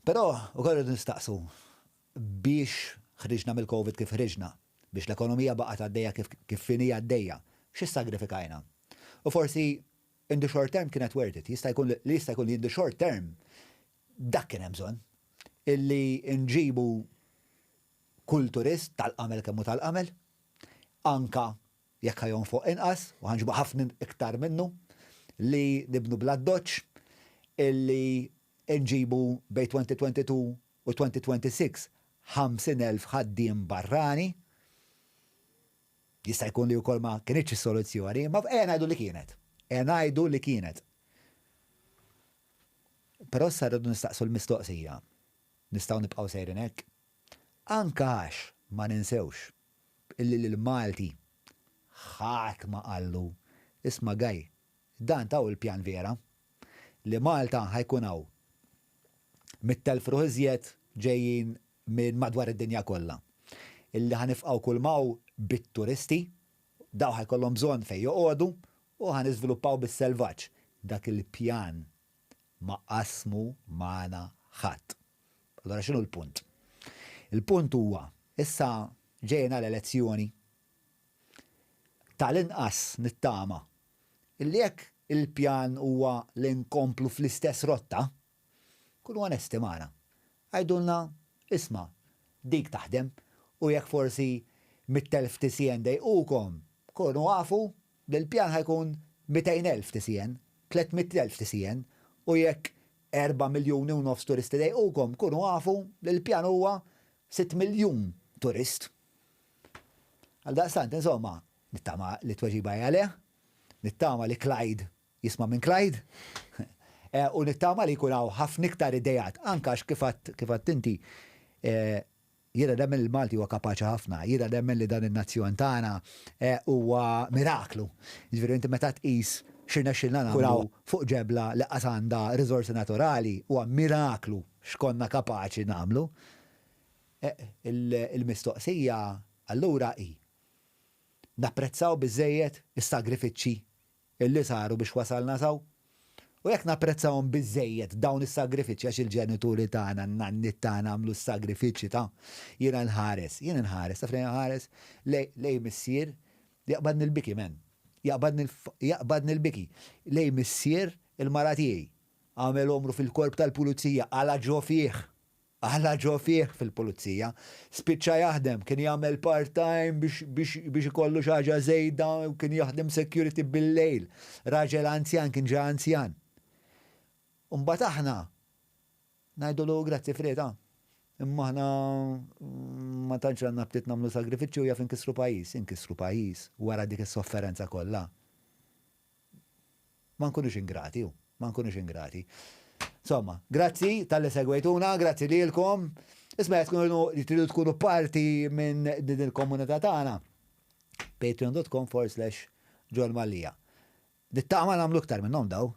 Però ukoll irridu nistaqsu biex ħriġna mill-Covid kif ħriġna, biex l-ekonomija baqgħet għaddejja kif inhi għaddejja, x'issagrifikajna? U forsi in the short term kienet worth it, jista' jkun li jista' jkun li in the short term dak kien hemm bżonn illi nġibu kull turist tal-qamel kemm hu tal-qamel, anka jekk ħa jonfoq inqas u ħa nġibu ħafna iktar minnu, li nibnu bl-addoċċ, illi nġibu bejn 2022 u 2026 50,000 ħaddiem barrani. Jista' jkun li wkoll ma kinitx is-soluzzjoni, imma ejja ngħidu li kienet. Ejja ngħidu li kienet. Però issa rridu nistaqsu l-mistoqsija. Nistgħu nibqgħu sejrin hekk? Anke għax ma ninsewx illi lill-Malti ħadd ma qallu, isma' Guy, dan ta' hu l-pjan vera, li Malta ħa jkun hawn 100,000 ruħ iżjed ġejjin minn madwar id-dinja kollha, illi ħa nifqgħu kull ma hawn bit-turisti, dawn ħa jkollhom bżonn fejn joqogħdu. u ħa niżviluppaw bis-selvaġġ. Dak il-pjan ma qasmu magħna ħadd. Allura x'inhu l-punt? Il-punt huwa, issa ġejjin għal elezzjoni. Tal-inqas nittama illi jekk il-pjan huwa li nkomplu fl-istess rotta, kunu onesti magħna. Għidulna, isma', dik taħdem u jekk forsi 100,000 TCN dejqukom, kunu afu li l-pjan ħa jkun 200,000 TCN, 300,000 TCN u jekk 4 miljuni u nofs turist idejqukom, kunu afu li l-pjan huwa 6 miljun turist. Għaldaqstant, insomma, nittama li t-tweġiba hija le, nittama li Clyde jisma' minn Clyde, u nittama li jkun hawn ħafna iktar ideat, anke għax kif għedt kif għedt inti, jiena nemmen li l-Malti huwa kapaċi ħafna, jiena nemmen li dan in-nazzjon tagħna huwa miraklu. Jiġifieri inti meta tqis x'irnexxielna nagħmlu fuq ġebla li qas għandha riżorsi naturali, huwa miraklu x'konna kapaċi nagħmlu. Il-mistoqsija allura hi, napprezzaw biżżejjed is-sagrifiċċji illi saru biex wasalna s'hawn? U jekk napprezzahom biżżejjed dawn is-sagrifiċċji għax il-ġenituri tagħna, n-nanniet tagħna għamlu s-sagrifiċċji ta' jiena nħares, jien inħares, taf lejn inħares? Lejn missier jaqbadni l-biki man, jaqbadni jaqbadni l-biki, lejn missier il-mara tiegħi, għamel għomru fil-korp tal-pulizija, qala' ġo fih. Għala ġo fih fil-pulizija. Spiċċa jaħdem, kien jagħmel part-time biex biex biex ikollu xi ħaġa żejda u kien jaħdem security bil-lejl. Raġel anzjan, kien ġa anzjan. U mbagħad aħna ngħidulu grazzi Fred ah, imma aħna ma tantx għandna aptit nagħmlu sagrifiċċju u jaf inkissru pajjiż. Inkissru pajjiż wara dik is-sofferenza kollha. Ma nkunux ingrati, hu. Ma nkunux ingrati. Insomma, grazzi talli segwejtuna, grazzi lilkom. Isma' jekk tkunu tridu tkunu parti minn din il-komunità tagħna. Patreon.com forward slash John Mallia. Nittama nagħmlu iktar minnhom daw.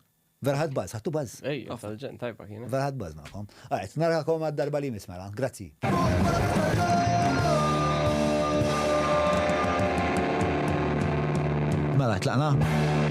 Vera ħadt buzz, ħadtu buzz? Ejja, tal-ġenn tajba kienet. Vera ħadt buzz magħkom. Alright, narakom għad-darba li jmiss mela. Grazzi. Mela, tlaqna?